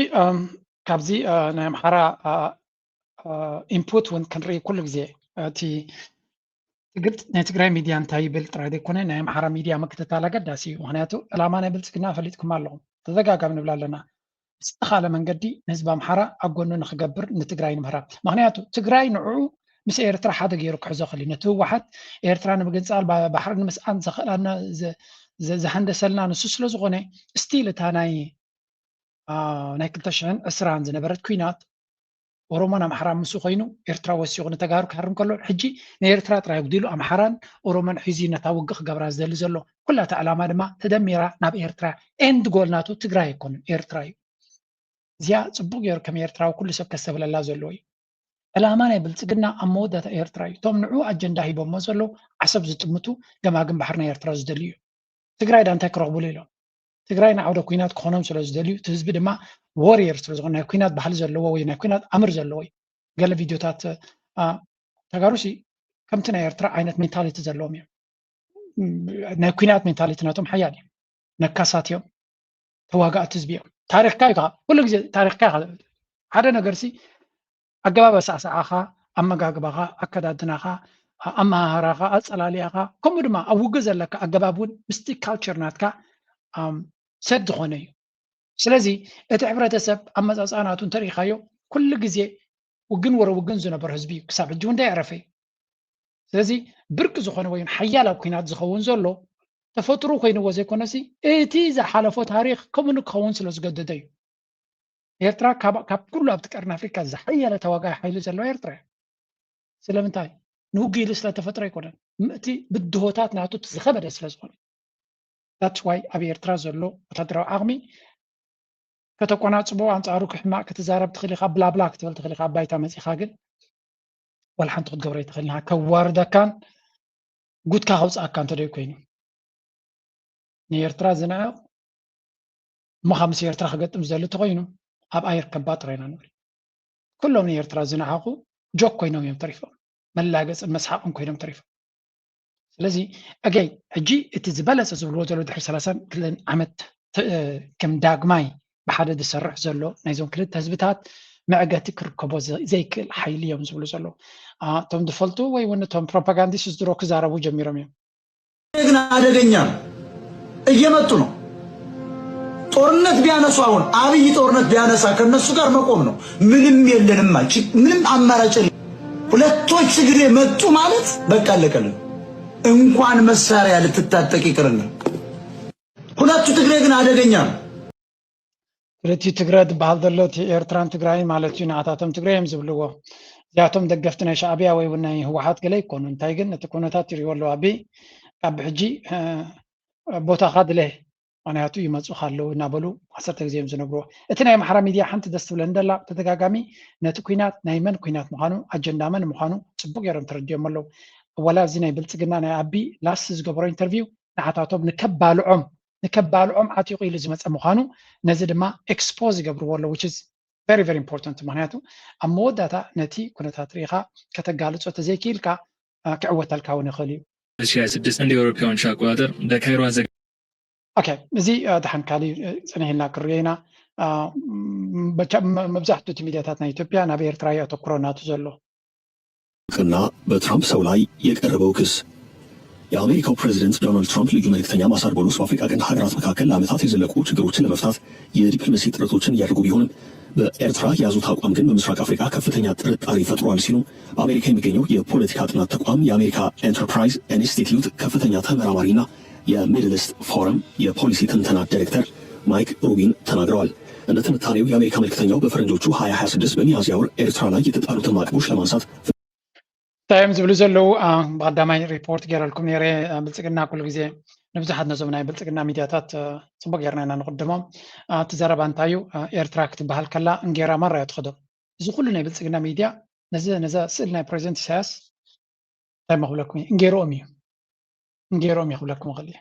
ካብዚ ናይ ኣምሓራ ኢንፑት እውን ክንርኢ ኩሉ ግዜ እቲ ግልፂ ናይ ትግራይ ሚድያ እንታይ ይብል ጥራይ ዘይኮነ ናይ ኣምሓራ ሚድያ ምክትታል ኣገዳሲ እዩ። ምክንያቱ ዕላማ ናይ ብልፅግና ፈሊጥኩም ኣለኹም፣ ተደጋጋሚ ንብል ኣለና። ብዝተኻለ መንገዲ ንህዝቢ ኣምሓራ ኣብ ጎኑ ንክገብር ንትግራይ ንምህራ። ምክንያቱ ትግራይ ንዕኡ ምስ ኤርትራ ሓደ ገይሩ ክሕዞ ክእል እዩ። ነቲ ህወሓት ኤርትራ ንምግንፃል ባሕሪ ንምስኣን ዘኽእላና ዝሃንደሰልና ንሱ ስለዝኾነ ስቲል እታ ናይ ናይ ክልተ ሽሕን ዕስራን ዝነበረት ኩናት ኦሮሞን ኣምሓራን ምስኡ ኮይኑ ኤርትራ ወሲኹ ንተጋሩ ክሃርም ከሎ ሕጂ ንኤርትራ ጥራይ ኣጉዲሉ ኣምሓራን ኦሮሞን ሒዙ ነታ ውግእ ክገብራ ዝደሊ ዘሎ ኩላ እታ ዕላማ ድማ ተደሚራ ናብ ኤርትራ ኤንድ ጎል ናቱ ትግራይ ኣይኮነን ኤርትራ እዩ። እዚኣ ፅቡቅ ገይሩ ከም ኤርትራዊ ኩሉ ሰብ ከስተብለላ ዘለዎ እዩ። ዕላማ ናይ ብልፅግና ኣብ መወዳእታ ኤርትራ እዩ። እቶም ንዑ ኣጀንዳ ሂቦሞ ዘለዉ ዓሰብ ዝጥምቱ ገማግም ባሕሪ ናይ ኤርትራ ዝደልዩ እዮም። ትግራይ ዳ እንታይ ክረኽብሉ ኢሎም? ትግራይ ንዓውደ ኩናት ክኾኖም ስለ ዝደልዩ እቲ ህዝቢ ድማ ዎሪየር ስለ ዝኾነ ናይ ኩናት ባህሊ ዘለዎ ወይ ናይ ኩናት ኣምር ዘለዎ እዩ። ገለ ቪድዮታት ተጋሩሲ ከምቲ ናይ ኤርትራ ዓይነት ሜንታሊቲ ዘለዎም እዮም። ናይ ኩናት ሜንታሊቲ ናቶም ሓያል እዩ። ነካሳት እዮም። ተዋጋእቲ ህዝቢ እዮም። ታሪኽካ እዩ ከዓ ኩሉ ግዜ ታሪኽካ ኢኻ። ሓደ ነገርሲ ኣገባብ ኣሳዕሳዓኻ ኣመጋግባኻ፣ ኣከዳድናኻ፣ ኣመሃህራኻ፣ ኣጸላሊኣኻ፣ ከምኡ ድማ ኣብ ውግእ ዘለካ ኣገባብ እውን ምስቲ ካልቸር ናትካ ሰድ ዝኾነ እዩ። ስለዚ እቲ ሕብረተሰብ ኣመጻጽኣ ናቱ እንተርኢኻዮ፣ ኩሉ ግዜ ውግን ወረ ውግን ዝነበረ ህዝቢ እዩ። ክሳብ ሕጂ እውን እንዳየዕረፈ እዩ። ስለዚ ብርቂ ዝኾነ ወይ ሓያል ኣብ ኲናት ዝኸውን ዘሎ ተፈጥሮ ኮይንዎ ዘይኮነሲ፣ እቲ ዝሓለፎ ታሪኽ ከምኡ ንክኸውን ስለ ዝገደደ እዩ። ኤርትራ ካብ ኩሉ ኣብቲ ቀርኒ ኣፍሪካ ዝሓየለ ተዋጋኢ ሓይሊ ዘለዋ ኤርትራ እያ። ስለምንታይ? ንውግእ ኢሉ ስለተፈጥረ ኣይኮነን። እቲ ብድሆታት ናቱ ዝኸበደ ስለ ዝኾነ። That's why ኣብ ኤርትራ ዘሎ ወታደራዊ ዓቕሚ ከተቆናጽቦ፣ ኣንጻሩ ክሕማቕ ክትዛረብ ትኽእል ኢኻ፣ ብላብላ ክትብል ትኽእል ኢኻ። ኣብ ባይታ መጺኻ ግን ዋላ ሓንቲ ክትገብሮ ኣይትኽእልን ኢኻ። ከዋርደካን ጉድካ ከውጽኣካ እንተደይ ኮይኑ፣ ንኤርትራ ዝንዕቕ እሞ ካብ ምስ ኤርትራ ክገጥም ዝደሊ እንተኾይኑ ኣብ ኣየር ከባድ ጥራይ ኢና ንብል። ኩሎም ንኤርትራ ዝነዓቑ ጆክ ኮይኖም እዮም ተሪፎም፣ መላገጽን መስሓቕን ኮይኖም ተሪፎም። ስለዚ ኣገይ ሕጂ እቲ ዝበለጸ ዝብልዎ ዘሎ ድሕሪ ሰላሳን ክልተን ዓመት ከም ዳግማይ ብሓደ ዝሰርሕ ዘሎ ናይዞም ክልተ ህዝብታት መዕገቲ ክርከቦ ዘይክእል ሓይሊ እዮም ዝብሉ ዘለዉ። እቶም ዝፈልጡ ወይ እውን እቶም ፕሮፓጋንዲስት ድሮ ክዛረቡ ጀሚሮም እዮም። ግን አደገኛ ነው። እየመጡ ነው። ጦርነት ቢያነሱ አሁን አብይ ጦርነት ቢያነሳ ከነሱ ጋር መቆም ነው። ምንም የለንም፣ ምንም አማራጭ የለም። ሁለቶች ትግሬ መጡ ማለት በቃ አለቀልን። እንኳን መሳሪያ ልትታጠቅ ይቅርና ሁለቱ ትግሬ ግን አደገኛ ነው። ክልቲኡ ትግረ ዝበሃል ዘሎ እቲ ኤርትራን ትግራይን ማለት እዩ። ንዓታቶም ትግረ እዮም ዝብልዎ። እዚኣቶም ደገፍቲ ናይ ሻዕብያ ወይ እውን ናይ ህወሓት ገለ ይኮኑ። እንታይ ግን እቲ ኩነታት ይሪእዎ ኣለዉ። ኣቢ ካብ ሕጂ ቦታኻ ድለ፣ ምክንያቱ ይመፁኻ ኣለዉ እናበሉ ዓሰርተ ግዜ እዮም ዝነግርዎ። እቲ ናይ ኣምሓራ ሚድያ ሓንቲ ደስ ትብለኒ ደላ ብተደጋጋሚ ነቲ ኩናት ናይ መን ኩናት ምዃኑ ኣጀንዳ መን ምዃኑ ፅቡቅ ገይሮም ተረዲኦም ኣለዉ። ወላ እዚ ናይ ብልፅግና ናይ ኣቢ ላስት ዝገበሮ ኢንተርቪው ንዓታቶም ንከባልዖም ንከባልዖም ዓጢቑ ኢሉ ዝመፀ ምዃኑ ነዚ ድማ ኤክስፖዝ ይገብርዎ ኣለዉ which is very very important። ምክንያቱ ኣብ መወዳእታ ነቲ ኩነታት ርኢኻ ከተጋልፆ ተዘይክኢልካ ክዕወተልካ እውን ይኽእል እዩ። ስድስት እንደ ኤውሮፓውያን አቆጣጠር በካይሮ አዘጋ ኦኬ፣ እዚ ድሓን ካሊ ፅንሕ ኢልና ክርዮ ኢና። መብዛሕትኡ እቲ ሚድያታት ናይ ኢትዮጵያ ናብ ኤርትራ እዩ ኣተኩሮ ናቱ ዘሎ። እና በትራምፕ ሰው ላይ የቀረበው ክስ። የአሜሪካው ፕሬዝደንት ዶናልድ ትራምፕ ልዩ መልእክተኛ ማሳድ ቦሎስ በአፍሪካ ቀንድ ሀገራት መካከል ለዓመታት የዘለቁ ችግሮችን ለመፍታት የዲፕሎማሲ ጥረቶችን እያደረጉ ቢሆንም በኤርትራ የያዙት አቋም ግን በምስራቅ አፍሪካ ከፍተኛ ጥርጣሬ ፈጥሯል ሲሉ በአሜሪካ የሚገኘው የፖለቲካ ጥናት ተቋም የአሜሪካ ኤንተርፕራይዝ ኢንስቲትዩት ከፍተኛ ተመራማሪና የሚድል ኢስት ፎረም የፖሊሲ ትንተና ዳይሬክተር ማይክ ሩቢን ተናግረዋል። እንደ ትንታኔው የአሜሪካ መልክተኛው በፈረንጆቹ ሀያ ሀያ ስድስት በሚያዝያ ወር ኤርትራ ላይ የተጣሉትን ማዕቀቦች ለማንሳት እንታይ እዮም ዝብሉ ዘለዉ? ብቀዳማይ ሪፖርት ገይረልኩም ነይረ። ብልፅግና ኩሉ ግዜ ንብዙሓት ነዞም ናይ ብልፅግና ሚድያታት ፅቡቅ ገይርና ኢና ንቅድሞም። እቲ ዘረባ እንታይ እዩ? ኤርትራ ክትበሃል ከላ እንጌራ ማራ እያ ትኸዶ። እዚ ኩሉ ናይ ብልፅግና ሚድያ ነዚ ነዛ ስእሊ ናይ ፕሬዚደንት ኢሳያስ እንታይ ክብለኩም እዩ? እንጌርኦም እዩ። እንጌርኦም እዩ ክብለኩም ይኽእል እየ።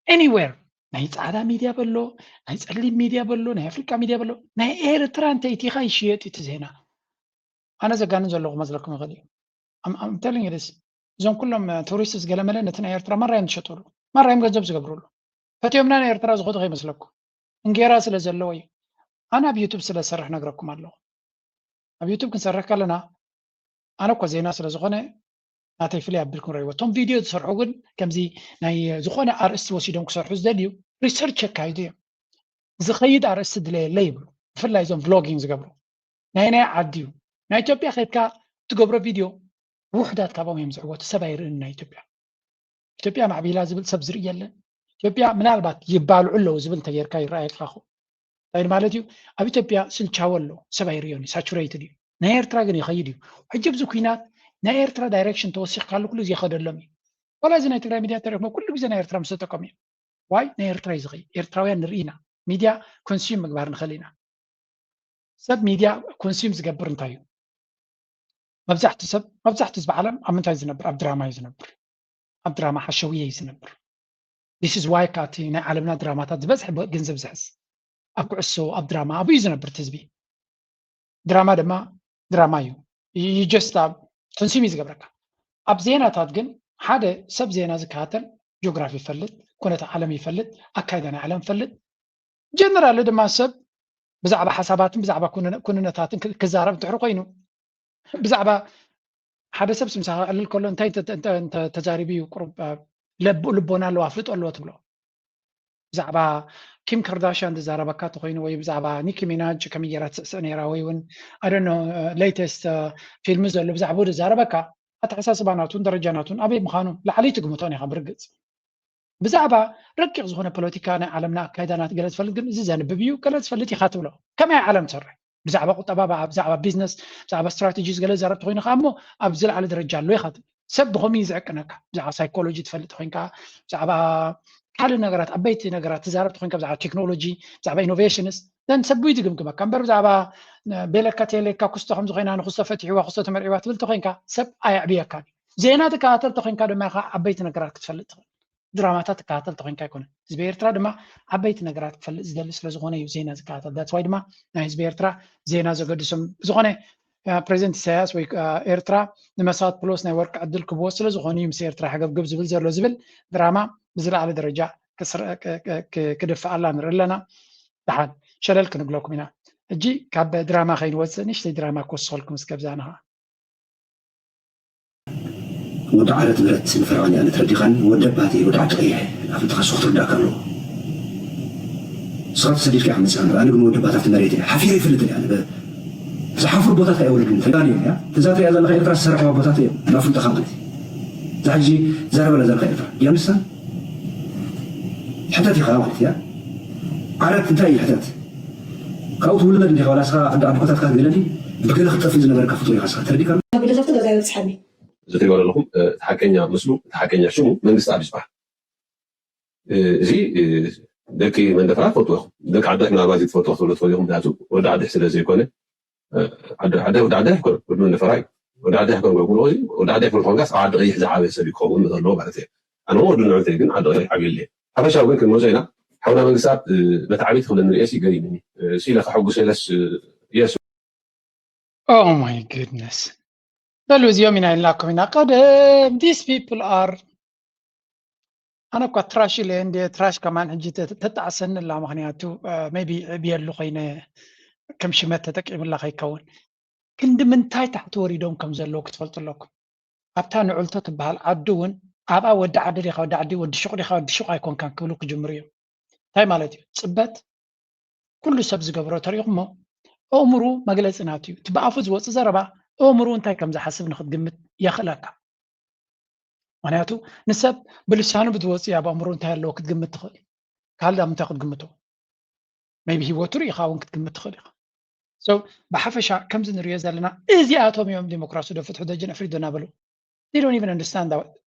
ኤኒዌር ናይ ፃዕዳ ሚድያ በሎ፣ ናይ ፀሊም ሚድያ በሎ፣ ናይ ኣፍሪቃ ሚድያ በሎ፣ ናይ ኤርትራ እንተይቲኻ ይሽየጥ እዩ እቲ ዜና። ኣነ ዘጋንን ዘለዎ ክመስለኩም ይኽእል እዩ። ኣም ቴሊንግ ዩ ዲስ፣ እዞም ኩሎም ቱሪስትስ ገለመለ ነቲ ናይ ኤርትራ ማራ እዮም ዝሸጥሉ፣ ማራ እዮም ገንዘብ ዝገብርሉ። ፈትዮምና ናይ ኤርትራ ዝኸዱ ከይመስለኩም። እንጌራ ስለ ዘለዎ እዩ። ኣነ ኣብ ዩቱብ ስለ ዝሰርሕ ነግረኩም ኣለኹ። ኣብ ዩቱብ ክንሰርሕ ከለና ኣነ እኮ ዜና ስለ ዝኾነ ናተይ ፍልይ ኣቢልኩም ረእይዎ። እቶም ቪድዮ ዝሰርሑ ግን ከምዚ ናይ ዝኾነ ኣርእስቲ ወሲዶም ክሰርሑ ዝደልዩ ሪሰርች የካይዱ እዮም። ዝኸይድ ኣርእስቲ ድለየለ ይብሉ። ብፍላይ እዞም ቭሎጊንግ ዝገብሩ ናይ ናይ ዓዲ እዩ። ናይ ኢትዮጵያ ከድካ ትገብሮ ቪድዮ ውሑዳት ካብኦም እዮም ዝዕወቱ። ሰብ ኣይርእን ናይ ኢትዮጵያ። ኢትዮጵያ ማዕቢላ ዝብል ሰብ ዝርኢ የለን። ኢትዮጵያ ምናልባት ይባልዑ ኣለዉ ዝብል እንተጌርካ ይረኣየልካ ኹ እንታይ ማለት እዩ? ኣብ ኢትዮጵያ ስልቻወ ኣሎ፣ ሰብ ኣይርእዮን እዩ፣ ሳቹሬትድ እዩ። ናይ ኤርትራ ግን ይኸይድ እዩ። ሕጂ ኣብዚ ኩናት ናይ ኤርትራ ዳይሬክሽን ተወሲኽካሉ ኩሉ ግዜ ይኸደሎም እዩ። ዋላ እዚ ናይ ትግራይ ሚድያ ተሪኽሞ ኩሉ ግዜ ናይ ኤርትራ ምስ ተጠቀሙ እዮም። ዋይ ናይ ኤርትራ እዩ ዝኸይድ። ኤርትራውያን ንርኢ ኢና። ሚድያ ኮንሱም ምግባር ንኽእል ኢና። ሰብ ሚድያ ኮንሱም ዝገብር እንታይ እዩ? መብዛሕትኡ ሰብ መብዛሕትኡ ህዝቢ ዓለም ኣብ ምንታይ ዝነብር? ኣብ ድራማ እዩ ዝነብር። ኣብ ድራማ ሓሸውየ እዩ ዝነብር። This is why ከዓ እቲ ናይ ዓለምና ድራማታት ዝበዝሐ ገንዘብ ዝሕዝ ኣብ ኩዕሶ ኣብ ድራማ ኣብኡ እዩ ዝነብር እቲ ህዝቢ። ድራማ ድማ ድራማ እዩ። You just ኮንሱም እዩ ዝገብረካ። ኣብ ዜናታት ግን ሓደ ሰብ ዜና ዝከታተል ጂኦግራፊ ይፈልጥ፣ ኩነታት ዓለም ይፈልጥ፣ ኣካይዳ ናይ ዓለም ይፈልጥ። ጀነራሊ ድማ ሰብ ብዛዕባ ሓሳባትን ብዛዕባ ኩንነታትን ክዛረብ እንድሕር ኮይኑ ብዛዕባ ሓደ ሰብ ምስ ምሳኻ ክዕልል ከሎ እንታይ እንተ- እንተ- እንተ- ተዛሪቡ እዩ ቁሩብ፣ አ፣ ለብ- ልቦና ኣለዎ ኣፍልጦ ኣለዎ ትብሎ? ብዛዕባ ኪም ካርዳሽያን ዝዛረበካ እንተኮይኑ ወይ ብዛዕባ ኒኪ ሚናጅ ከመይ ገይራ ትስዕስዕ ነይራ ወይ እውን ኣደኖ ሌተስት ፊልም ዘሎ ብዛዕባኡ ዝዛረበካ ኣተሓሳስባ ናቱን ደረጃ ናቱን ኣበይ ምዃኑ ላዕሊ ትግምቶን ኢኻ ብርግጽ። ብዛዕባ ረቂቕ ዝኾነ ፖለቲካ ናይ ዓለምና ኣካይዳና ገለ ትፈልጥ ግን እዚ ዘንብብ እዩ ገለ ትፈልጥ ኢኻ ትብሎ። ከመይ ዓለም ትሰርሕ? ብዛዕባ ቁጠባ ብዛዕባ ቢዝነስ ብዛዕባ ስትራቴጂስ ገለ ዘረብ ተኮይኑ ከዓ እሞ ኣብ ዝለዓለ ደረጃ ኣሎ ኢኻ ትብል። ሰብ ብኸምኡ እዩ ዝዕቅነካ። ብዛዕባ ሳይኮሎጂ ትፈልጥ ኮይንካ ብዛዕባ ካልእ ነገራት ዓበይቲ ነገራት ትዛረብ ተኮይንካ ብዛዕባ ቴክኖሎጂ ብዛዕባ ኢኖቬሽንስ ዘን ሰብ እዩ ዝግምግመካ እምበር ብዛዕባ ቤለካ ቴሌካ ክስቶ ከምዚ ኮይና ንክስቶ ፈትሕዋ ክስቶ ተመርዒዋ ትብል ተኮይንካ ሰብ ኣየዕብየካን እዩ። ዜና ትከታተል ተኮይንካ ድማ ኢኻ ዓበይቲ ነገራት ክትፈልጥ ትኽእል። ድራማታት ትከታተል ተኮይንካ ኣይኮነን። ህዝቢ ኤርትራ ድማ ዓበይቲ ነገራት ክፈልጥ ዝደሊ ስለዝኾነ እዩ ዜና ዝከታተል። ዳትስ ዋይ ድማ ናይ ህዝቢ ኤርትራ ዜና ዘገድሶም ብዝኾነ ፕሬዚደንት ኢሳያስ ወይ ኤርትራ ንመሳት ፕሎስ ናይ ወርቂ ዕድል ክብዎ ስለዝኾኑ እዩ ምስ ኤርትራ ሕገብግብ ዝብል ዘሎ ዝብል ድራማ ብዝለዓለ ደረጃ ክድፍኣላ ንርኢ ኣለና። ደሓን ሸለል ክንብለኩም ኢና። ሕጂ ካብ ድራማ ከይንወፅእ ንእሽተይ ድራማ ክወስኸልኩም እስከ ብዛንኻ። ወዲ ዓረት ብረት ንፈርዖን እያ ንትረዲኻን ወደባት እየ ወዲ ዓዲ ቀይሕ ኣፍልጥኻ ሱኽ ትርዳእካ ኣለዎ። ንስኻ ተሰዲድካ ኢኻ መፅኻ ንርኢ ኣነ ግን ወደባት ኣብቲ መሬት እየ ሓፊረ ይፈልጥ እየ ኣነ ዝሓፍሩ ቦታት ኣይወርድን ተጋኒ እያ እዛ ትሪኣ ዘለካ ኤርትራ ዝሰረሕዋ ቦታት እዮም ናፍልጥኻ ማለት እዩ እዛ ሕጂ ዘረበላ ዘለካ ኤርትራ ዲያንስታን ሕተት ኢኻ ማለት እያ ዓረት እንታይ እዩ ሕተት ካብኡ ትውለድ እንዲኻ ዋላ ስኻ ዓዲ ዓድኮታትካ ትግለኒ ብገለ ክትጠፍእ ዝነበርካ ፍጡር ኢኻ ስኻ ተረዲካ ብደፈፍቲ ገዛ ይበፅሐኒ እዚ ትሪእዎ ዘለኹም እቲ ሓቀኛ ምስሉ እቲ ሓቀኛ ሽሙ መንግስቲ ኣብ ይፅባሕ እዚ ደቂ መንደፈራ ትፈልጥዎ ኢኹም ደቂ ዓዳሽ ምናልባት ዘይትፈልጥዎ ክትብሉ ትኽእሉ ኢኹም ምክንያቱ ወዲ ዓዳሽ ስለ ዘይኮነ ዓዳሽ ወዲ ዓዳሽ ኣይኮነ ወዲ መንደፈራ እዩ ወዲ ዓዳሽ ኣይኮነ ጎጉሎ እዚ ወዲ ዓዳሽ ክብል ኮንካስ ኣብ ዓዲ ቀይሕ ዝዓበየ ሰብ ይኸውን ዘለዎ ማለት እዩ ኣነ ወዲ ንዑተይ ግን ዓዲ ቀይሕ ዓብየለ ሓፈሻዊ ግን ክንመልሶ ኢና ሓውና መንግስታት በቲ ዓበይቲ ክብለኒ ርእሲ ገሪምኒ ሲለ ከሐጉሰለስ የሱ Oh my goodness በሉ እዚኦም ኢና ኢልናኩም ኢና ቀደም these people are ኣነ እኳ ትራሽ ኢለ እንደ ትራሽ ከማን ሕጂ ተጣዕሰኒ ኣላ ምክንያቱ ቢ ዕብየሉ ኮይነ ከም ሽመት ተጠቂምላ ከይከውን ክንዲ ምንታይ ታሕቲ ወሪዶም ከም ዘለዉ ክትፈልጡ ኣለኩም ኣብታ ንዕልቶ ትበሃል ዓዲ እውን ኣብኣ ወዲ ዓዲ ዲኻ ወዲ ዓዲ ወዲ ሹቕ ዲኻ ወዲ ሹቕ ኣይኮንካን ክብሉ ክጅምሩ እዮም እንታይ ማለት እዩ ፅበት ኩሉ ሰብ ዝገብሮ ተሪኢኹሞ ኣእምሩ መግለፂ ናቱ እዩ እቲ ብኣፉ ዝወፅእ ዘረባ ኣእምሩ እንታይ ከም ዝሓስብ ንክትግምት የኽእለካ ምክንያቱ ንሰብ ብልሳኑ ብዝወፅእ ኣብ ኣእምሩ እንታይ ኣለዎ ክትግምት ትኽእል ካልእ ኣብ ምንታይ ክትግምቶ maybe ሂወቱ ርኢኻ እውን ክትግምት ትኽእል ኢኻ so ብሓፈሻ ከምዚ ንሪኦ ዘለና እዚኣቶም እዮም ዲሞክራሲ ዶ ፍትሒ ደጅን ኣፍሪዶ እናበሉ they don't even understand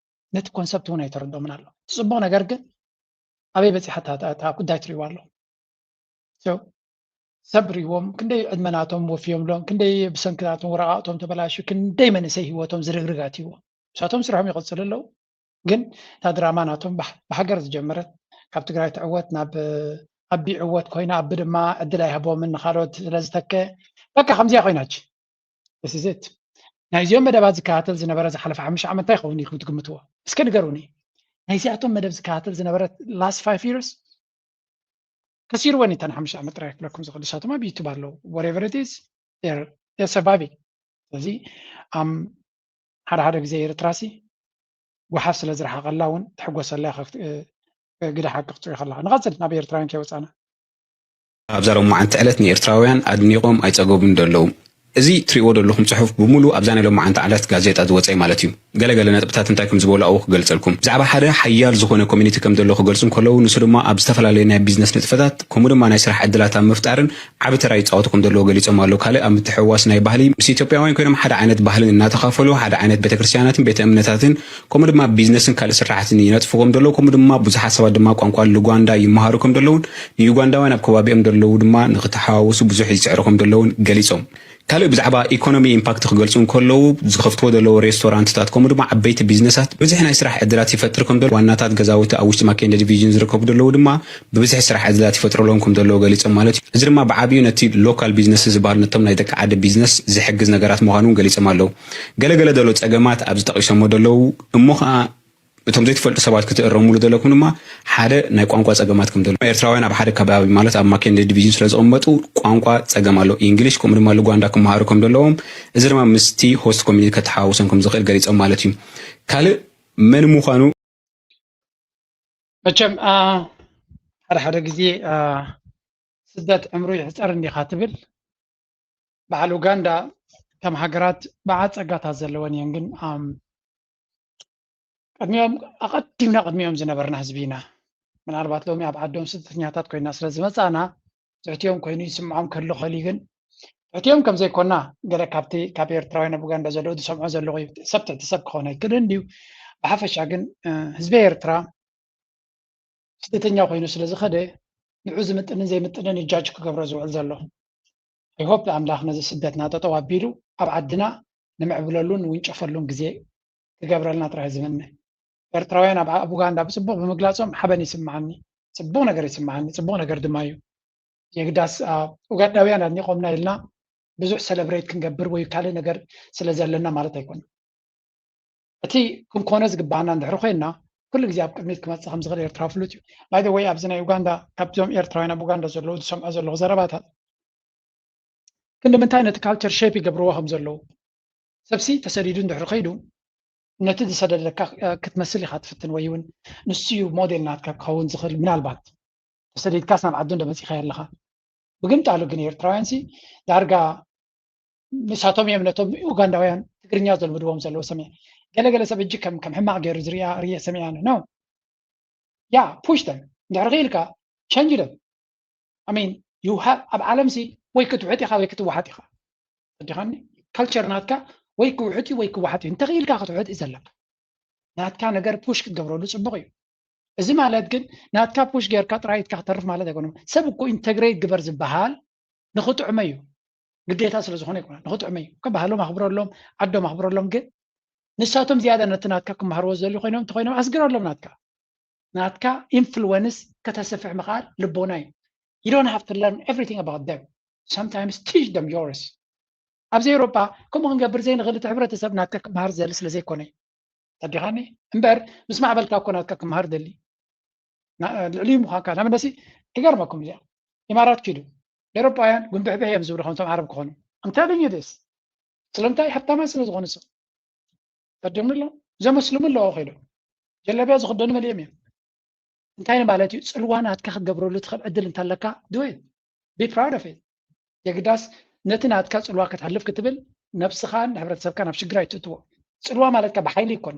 ነቲ ኮንሰፕት እውን ኣይተረድኦምን ኣሎ እቲ ፅቡቕ ነገር ግን ኣበይ በፂሓ እታ ጉዳይ ትሪእዋ ኣሎ ሰብ ሪዎም ክንደይ ዕድመናቶም ወፍዮምሎም ክንደይ ብሰንክናቶም ወረቃቅቶም ተበላሹ ክንደይ መንእሰይ ሂወቶም ዝርግርግ ኣትይዎ ንሳቶም ስርሖም ይቀፅሉ ኣለዉ ግን እታ ድራማ ናቶም ብሃገር ዝጀመረት ካብ ትግራይ ትዕወት ናብ ኣቢ ዕወት ኮይና ኣቢ ድማ ዕድል ኣይሃቦምን ንካልኦት ስለዝተከ በቃ ከምዚኣ ኮይናች ስዝት ናይዚኦም መደባት ዝከታተል ዝነበረ ዝሓለፈ ሓሙሽተ ዓመት እንታይ ይኸውን ኢኹም ትግምትዎ እስከ ንገሩኒ ናይዚኣቶም መደብ ዝከታተል ዝነበረ last five years ከሲርወን እተን ሓሙሽተ ዓመት ጥራይ ክብለኩም ዝኽእል ንሳቶም ኣብ ዩቱብ ኣለዉ whatever it is surviving ስለዚ ኣም ሓደ ሓደ ግዜ ኤርትራሲ ጓሓፍ ስለ ዝረሓቐላ እውን ትሕጎሰላ ግደ ሓቂ ክትሪኦ ከለካ ንቐፅል ናብ ኤርትራውያን ከይወፃና ኣብዛ ሎማዓንቲ ዕለት ንኤርትራውያን ኣድኒቖም ኣይጸገቡን ደለዉ። እዚ ትሪእዎ ደለኹም ጽሑፍ ብምሉእ ኣብዛ ናይ ሎማዓንቲ ዕለት ጋዜጣ ዝወጸ እዩ ማለት እዩ። ገለ ገለ ነጥብታት እንታይ ከም ዝበሉ ኣብኡ ክገልጸልኩም። ብዛዕባ ሓደ ሓያል ዝኾነ ኮሚኒቲ ከም ደሎ ክገልጹ እንከለዉ፣ ንሱ ድማ ኣብ ዝተፈላለዩ ናይ ቢዝነስ ንጥፈታት ከምኡ ድማ ናይ ስራሕ ዕድላት ኣብ ምፍጣርን ዓቢ ተራ ይጻወቱ ከም ደለዉ ገሊጾም ኣለዉ። ካልእ ኣብ ምትሕውዋስ ናይ ባህሊ፣ ምስ ኢትዮጵያውያን ኮይኖም ሓደ ዓይነት ባህልን እናተኻፈሉ ሓደ ዓይነት ቤተክርስትያናትን ቤተ እምነታትን ከምኡ ድማ ቢዝነስን ካልእ ስራሕትን ይነጥፉ ከም ዘለዉ ከምኡ ድማ ብዙሓት ሰባት ድማ ቋንቋ ሉጓንዳ ይመሃሩ ከም ዘለዉን ንዩጋንዳውያን ኣብ ከባቢኦም ዘለዉ ድማ ንክተሓዋወሱ ብዙሕ ይፅዕሩ ከም ዘለዉን ገሊፆም። ካልእ ብዛዕባ ኢኮኖሚ ኢምፓክት ክገልፁ እንከለዉ ዝኸፍትዎ ዘለዉ ሬስቶራንትታት ከምኡ ድማ ዓበይቲ ቢዝነሳት ብዙሕ ናይ ስራሕ ዕድላት ይፈጥር ከም ዘሎ ዋናታት ገዛውቲ ኣብ ውሽጢ ማኬንደ ዲቪዥን ዝርከቡ ዘለዉ ድማ ብብዝሒ ስራሕ ዕድላት ይፈጥረሎም ከም ዘለዉ ገሊፆም ማለት እዩ። እዚ ድማ ብዓብዩ ነቲ ሎካል ቢዝነስ ዝበሃል ነቶም ናይ ደቂ ዓዲ ቢዝነስ ዝሕግዝ ነገራት ምዃኑ እውን ገሊፆም ኣለዉ። ገለገለ ደሎ ፀገማት ኣብዚ ጠቒሶሞ ደለዉ እሞ ከዓ እቶም ዘይትፈልጡ ሰባት ክትእረሙሉ ዘለኩም ድማ ሓደ ናይ ቋንቋ ጸገማት ከም ዘሎ። ኤርትራውያን ኣብ ሓደ ከባቢ ማለት ኣብ ማኬንደ ዲቪዥን ስለ ዝቕመጡ ቋንቋ ጸገም ኣሎ። ኢንግሊሽ ከምኡ ድማ ሉጓንዳ ክመሃሩ ከም ዘለዎም፣ እዚ ድማ ምስቲ ሆስት ኮሚኒቲ ከተሓዋውሶም ከም ዝኽእል ገሊጾም ማለት እዩ። ካልእ መን ምዃኑ መቸም ሓደ ሓደ ግዜ ስደት ዕምሩ ይሕፀር እንዲኻ ትብል። በዓል ኡጋንዳ ከም ሃገራት በዓል ፀጋታት ዘለወን እየን፣ ግን ቅድሚኦም ኣቐዲምና ቅድሚኦም ዝነበርና ህዝቢ ኢና። ምናልባት ሎሚ ኣብ ዓዶም ስደተኛታት ኮይና ስለ ዝመፃና ትሕቲኦም ኮይኑ ይስምዖም ከሎ ኸሊ ግን ትሕቲኦም ከም ዘይኮና ገለ ካብቲ ካብ ኤርትራውያን ኣብ ኡጋንዳ ዘለዉ ዝሰምዖ ዘለኹ እዩ። ሰብ ትሕቲ ሰብ ክኾን ኣይክእልን ድዩ? ብሓፈሻ ግን ህዝቢ ኤርትራ ስደተኛ ኮይኑ ስለ ዝኸደ ንዑ ዝምጥንን ዘይምጥንን እዩ ጃጅ ክገብሮ ዝውዕል ዘሎ። I hope ኣምላኽ ነዚ ስደትና ጠጠው ኣቢሉ ኣብ ዓድና ንምዕብለሉን ንውንጨፈሉን ግዜ ክገብረልና ጥራይ ዝምነ። ኤርትራውያን ኣብ ኣብ ኡጋንዳ ብጽቡቕ ብምግላጾም ሓበን ይስምዓኒ። ጽቡቕ ነገር ይስምዓኒ። ጽቡቕ ነገር ድማ እዩ። የግዳስ ኡጋንዳውያን ኣድኒቖምና ኢልና ብዙሕ ሰለብሬት ክንገብር ወይ ካልእ ነገር ስለ ዘለና ማለት ኣይኮነን። እቲ ክንኮነ ዝግባኣና እንድሕር ኮይና ኩሉ ግዜ ኣብ ቅድሚት ክመፅእ ከም ዝኽእል ኤርትራ ፍሉጥ እዩ። By the way ኣብዚ ናይ ኡጋንዳ ካብዞም ኤርትራውያን ኣብ ኡጋንዳ ዘለዉ ዝሰምዖ ዘለኹ ዘረባታት ክንዲ ምንታይ ነቲ ካልቸር ሼፕ ይገብርዎ ከም ዘለዉ። ሰብሲ ተሰዲዱ እንድሕር ከይዱ ነቲ ዝሰደደካ ክትመስል ኢኻ ትፍትን ወይ እውን ንሱ እዩ ሞዴል ናትካ ክኸውን ዝኽእል ምናልባት ተሰዲድካስ ናብ ዓዱ እንዶ መፂኻ ኣለኻ። ብግምጣሉ ግን ኤርትራውያን ሲ ዳርጋ ንሳቶም እዮም ነቶም ኡጋንዳውያን ትግርኛ ዘልምድዎም ዘለዉ ሰሚዐ። ገለገለ ሰብ እጂ ከም ከም ሕማቕ ገይሩ ዝሪኣ ርየ ሰሚዐ። No, yeah, push them. እንድሕር ክኢልካ ቸንጅ ደም። I mean you have ኣብ ዓለም ሲ ወይ ክትውሕጥ ኢኻ ወይ ክትወሓጥ ኢኻ። ኣዲኻኒ ካልቸር ናትካ ወይ ክውሕጥ እዩ ወይ ክወሓጥ እዩ። እንተኽኢልካ ክትውሕጥ እዩ ዘለካ። ናትካ ነገር ፑሽ ክትገብረሉ ጽቡቕ እዩ። እዚ ማለት ግን ናትካ ፑሽ ጌርካ ጥራይ ኢትካ ክትተርፍ ማለት ኣይኮነን። ሰብ እኮ ኢንተግሬት ግበር ዝበሃል ንኽጥዕሞ እዩ። ግዴታ ስለ ዝኾነ ኣይኮነን፣ ንኽጥዕሞ እዩ። እኮ ባህሎም ኣኽብረሎም፣ ዓዶም ኣኽብረሎም። ግን ንሳቶም ዝያዳ ነቲ ናትካ ክመሃርዎ ዝደልዩ ኮይኖም እንተኾይኖም ኣስግረሎም ናትካ። ናትካ ኢንፍሉወንስ ከተስፍሕ ምኽኣል ልቦና እዩ። You don't have to learn everything about them. Sometimes teach them yours. ኣብዚ ኤውሮጳ ከምኡ ክንገብር ዘይንኽእል እቲ ሕብረተሰብ ናትካ ክመሃር ዝደሊ ስለ ዘይኮነ እዩ። ተዲኻኒ እምበር ምስ ማዕበልካ እኮ ናትካ ክመሃር ደሊ ልዕሊ ምዃንካ። ንኣብነሲ ክገርመኩም እዚኣ ኢማራት ኪዱ ኤውሮጳውያን ጉንብሕብሕ እዮም ዝብሉ ከምቶም ዓረብ ክኾኑ። I'm telling you this። ስለምንታይ? ሃብታማት ስለ ዝኾኑ ሰብ ተደምሎ ዘመስልሙ ኣለዎ ከይዶም ጀለቢያ ዝኽደኑ መሊኦም እዮም። እንታይ ማለት እዩ? ጽልዋ ናትካ ክትገብረሉ ትኽእል ዕድል እንተለካ do it. Be proud of it. የግዳስ ነቲ ናትካ ጽልዋ ከተሕልፍ ክትብል ነብስኻን ንሕብረተሰብካ ናብ ሽግር ኣይትእትዎ። ጽልዋ ማለት ከ ብሓይሊ ይኮነ፣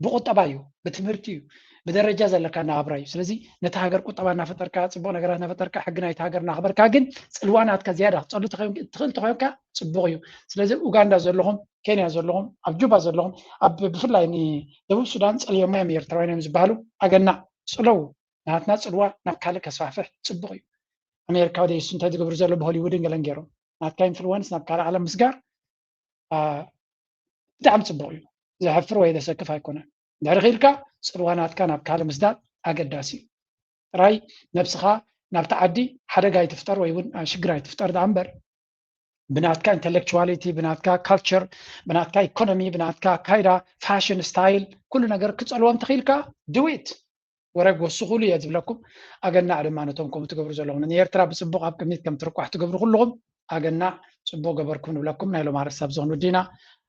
ብቁጠባ እዩ፣ ብትምህርቲ እዩ፣ ብደረጃ ዘለካ ናብራ እዩ። ስለዚ ነቲ ሃገር ቁጠባ እናፈጠርካ፣ ጽቡቕ ነገራት እናፈጠርካ፣ ሕጊ ናይቲ ሃገር እናኽበርካ፣ ግን ጽልዋ ናትካ ዝያዳ ክትጸሉ ትኽእል ተኾንካ ጽቡቕ እዩ። ስለዚ ኡጋንዳ ዘለኹም፣ ኬንያ ዘለኹም፣ ኣብ ጁባ ዘለኹም፣ ኣብ ብፍላይ ንደቡብ ሱዳን ጸልዮማ እዮም ኤርትራውያን እዮም ዝበሃሉ ኣገናዕ ጽለዉ። ናትና ጽልዋ ናብ ካልእ ከስፋሕፍሕ ጽቡቕ እዩ። ኣሜሪካ ወደይሱ እንታይ ዝገብሩ ዘሎ ብሆሊውድን ገለን ገይሮም ናትካ ኢንፍሉወንስ ናብ ካልእ ዓለም ምስጋር ብጣዕሚ ጽቡቕ እዩ። ዘሕፍር ወይ ዘሰክፍ ኣይኮነን። እንድሕሪ ክኢልካ ጽልዋ ናትካ ናብ ካልእ ምስዳድ ኣገዳሲ እዩ። ጥራይ ነብስኻ ናብቲ ዓዲ ሓደጋ ኣይትፍጠር ወይ እውን ሽግር ኣይትፍጠር ደኣ እምበር ብናትካ ኢንተሌክቹዋሊቲ፣ ብናትካ ካልቸር፣ ብናትካ ኢኮኖሚ፣ ብናትካ ኣካይዳ፣ ፋሽን ስታይል፣ ኩሉ ነገር ክጸልዎም ተኽኢልካ do it። ወረ ክወስኹሉ እየ ዝብለኩም። ኣገናዕ ድማ ነቶም ከምኡ ትገብሩ ዘለኹም ንኤርትራ ብጽቡቕ ኣብ ቅድሚት ከም ትርቋሕ ትገብሩ ኩልኹም ኣገናዕ ጽቡቕ ገበርኩም ንብለኩም። ናይ ሎም ኣርእስቲ ኣብዚ ክንውድእ ኢና።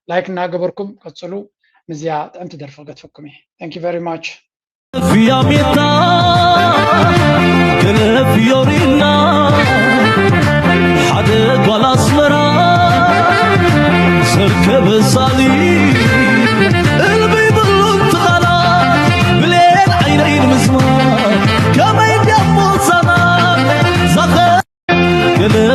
ላይክ እናገበርኩም ቀጽሉ። ምስዚኣ ጥዕምቲ ደርፊ ክገድፈኩም እየ። Thank you very much. ፊያሜታ ገለ ፊዮሪና ሓደ ጓል ኣስመራ ሰርከበ ሳሊ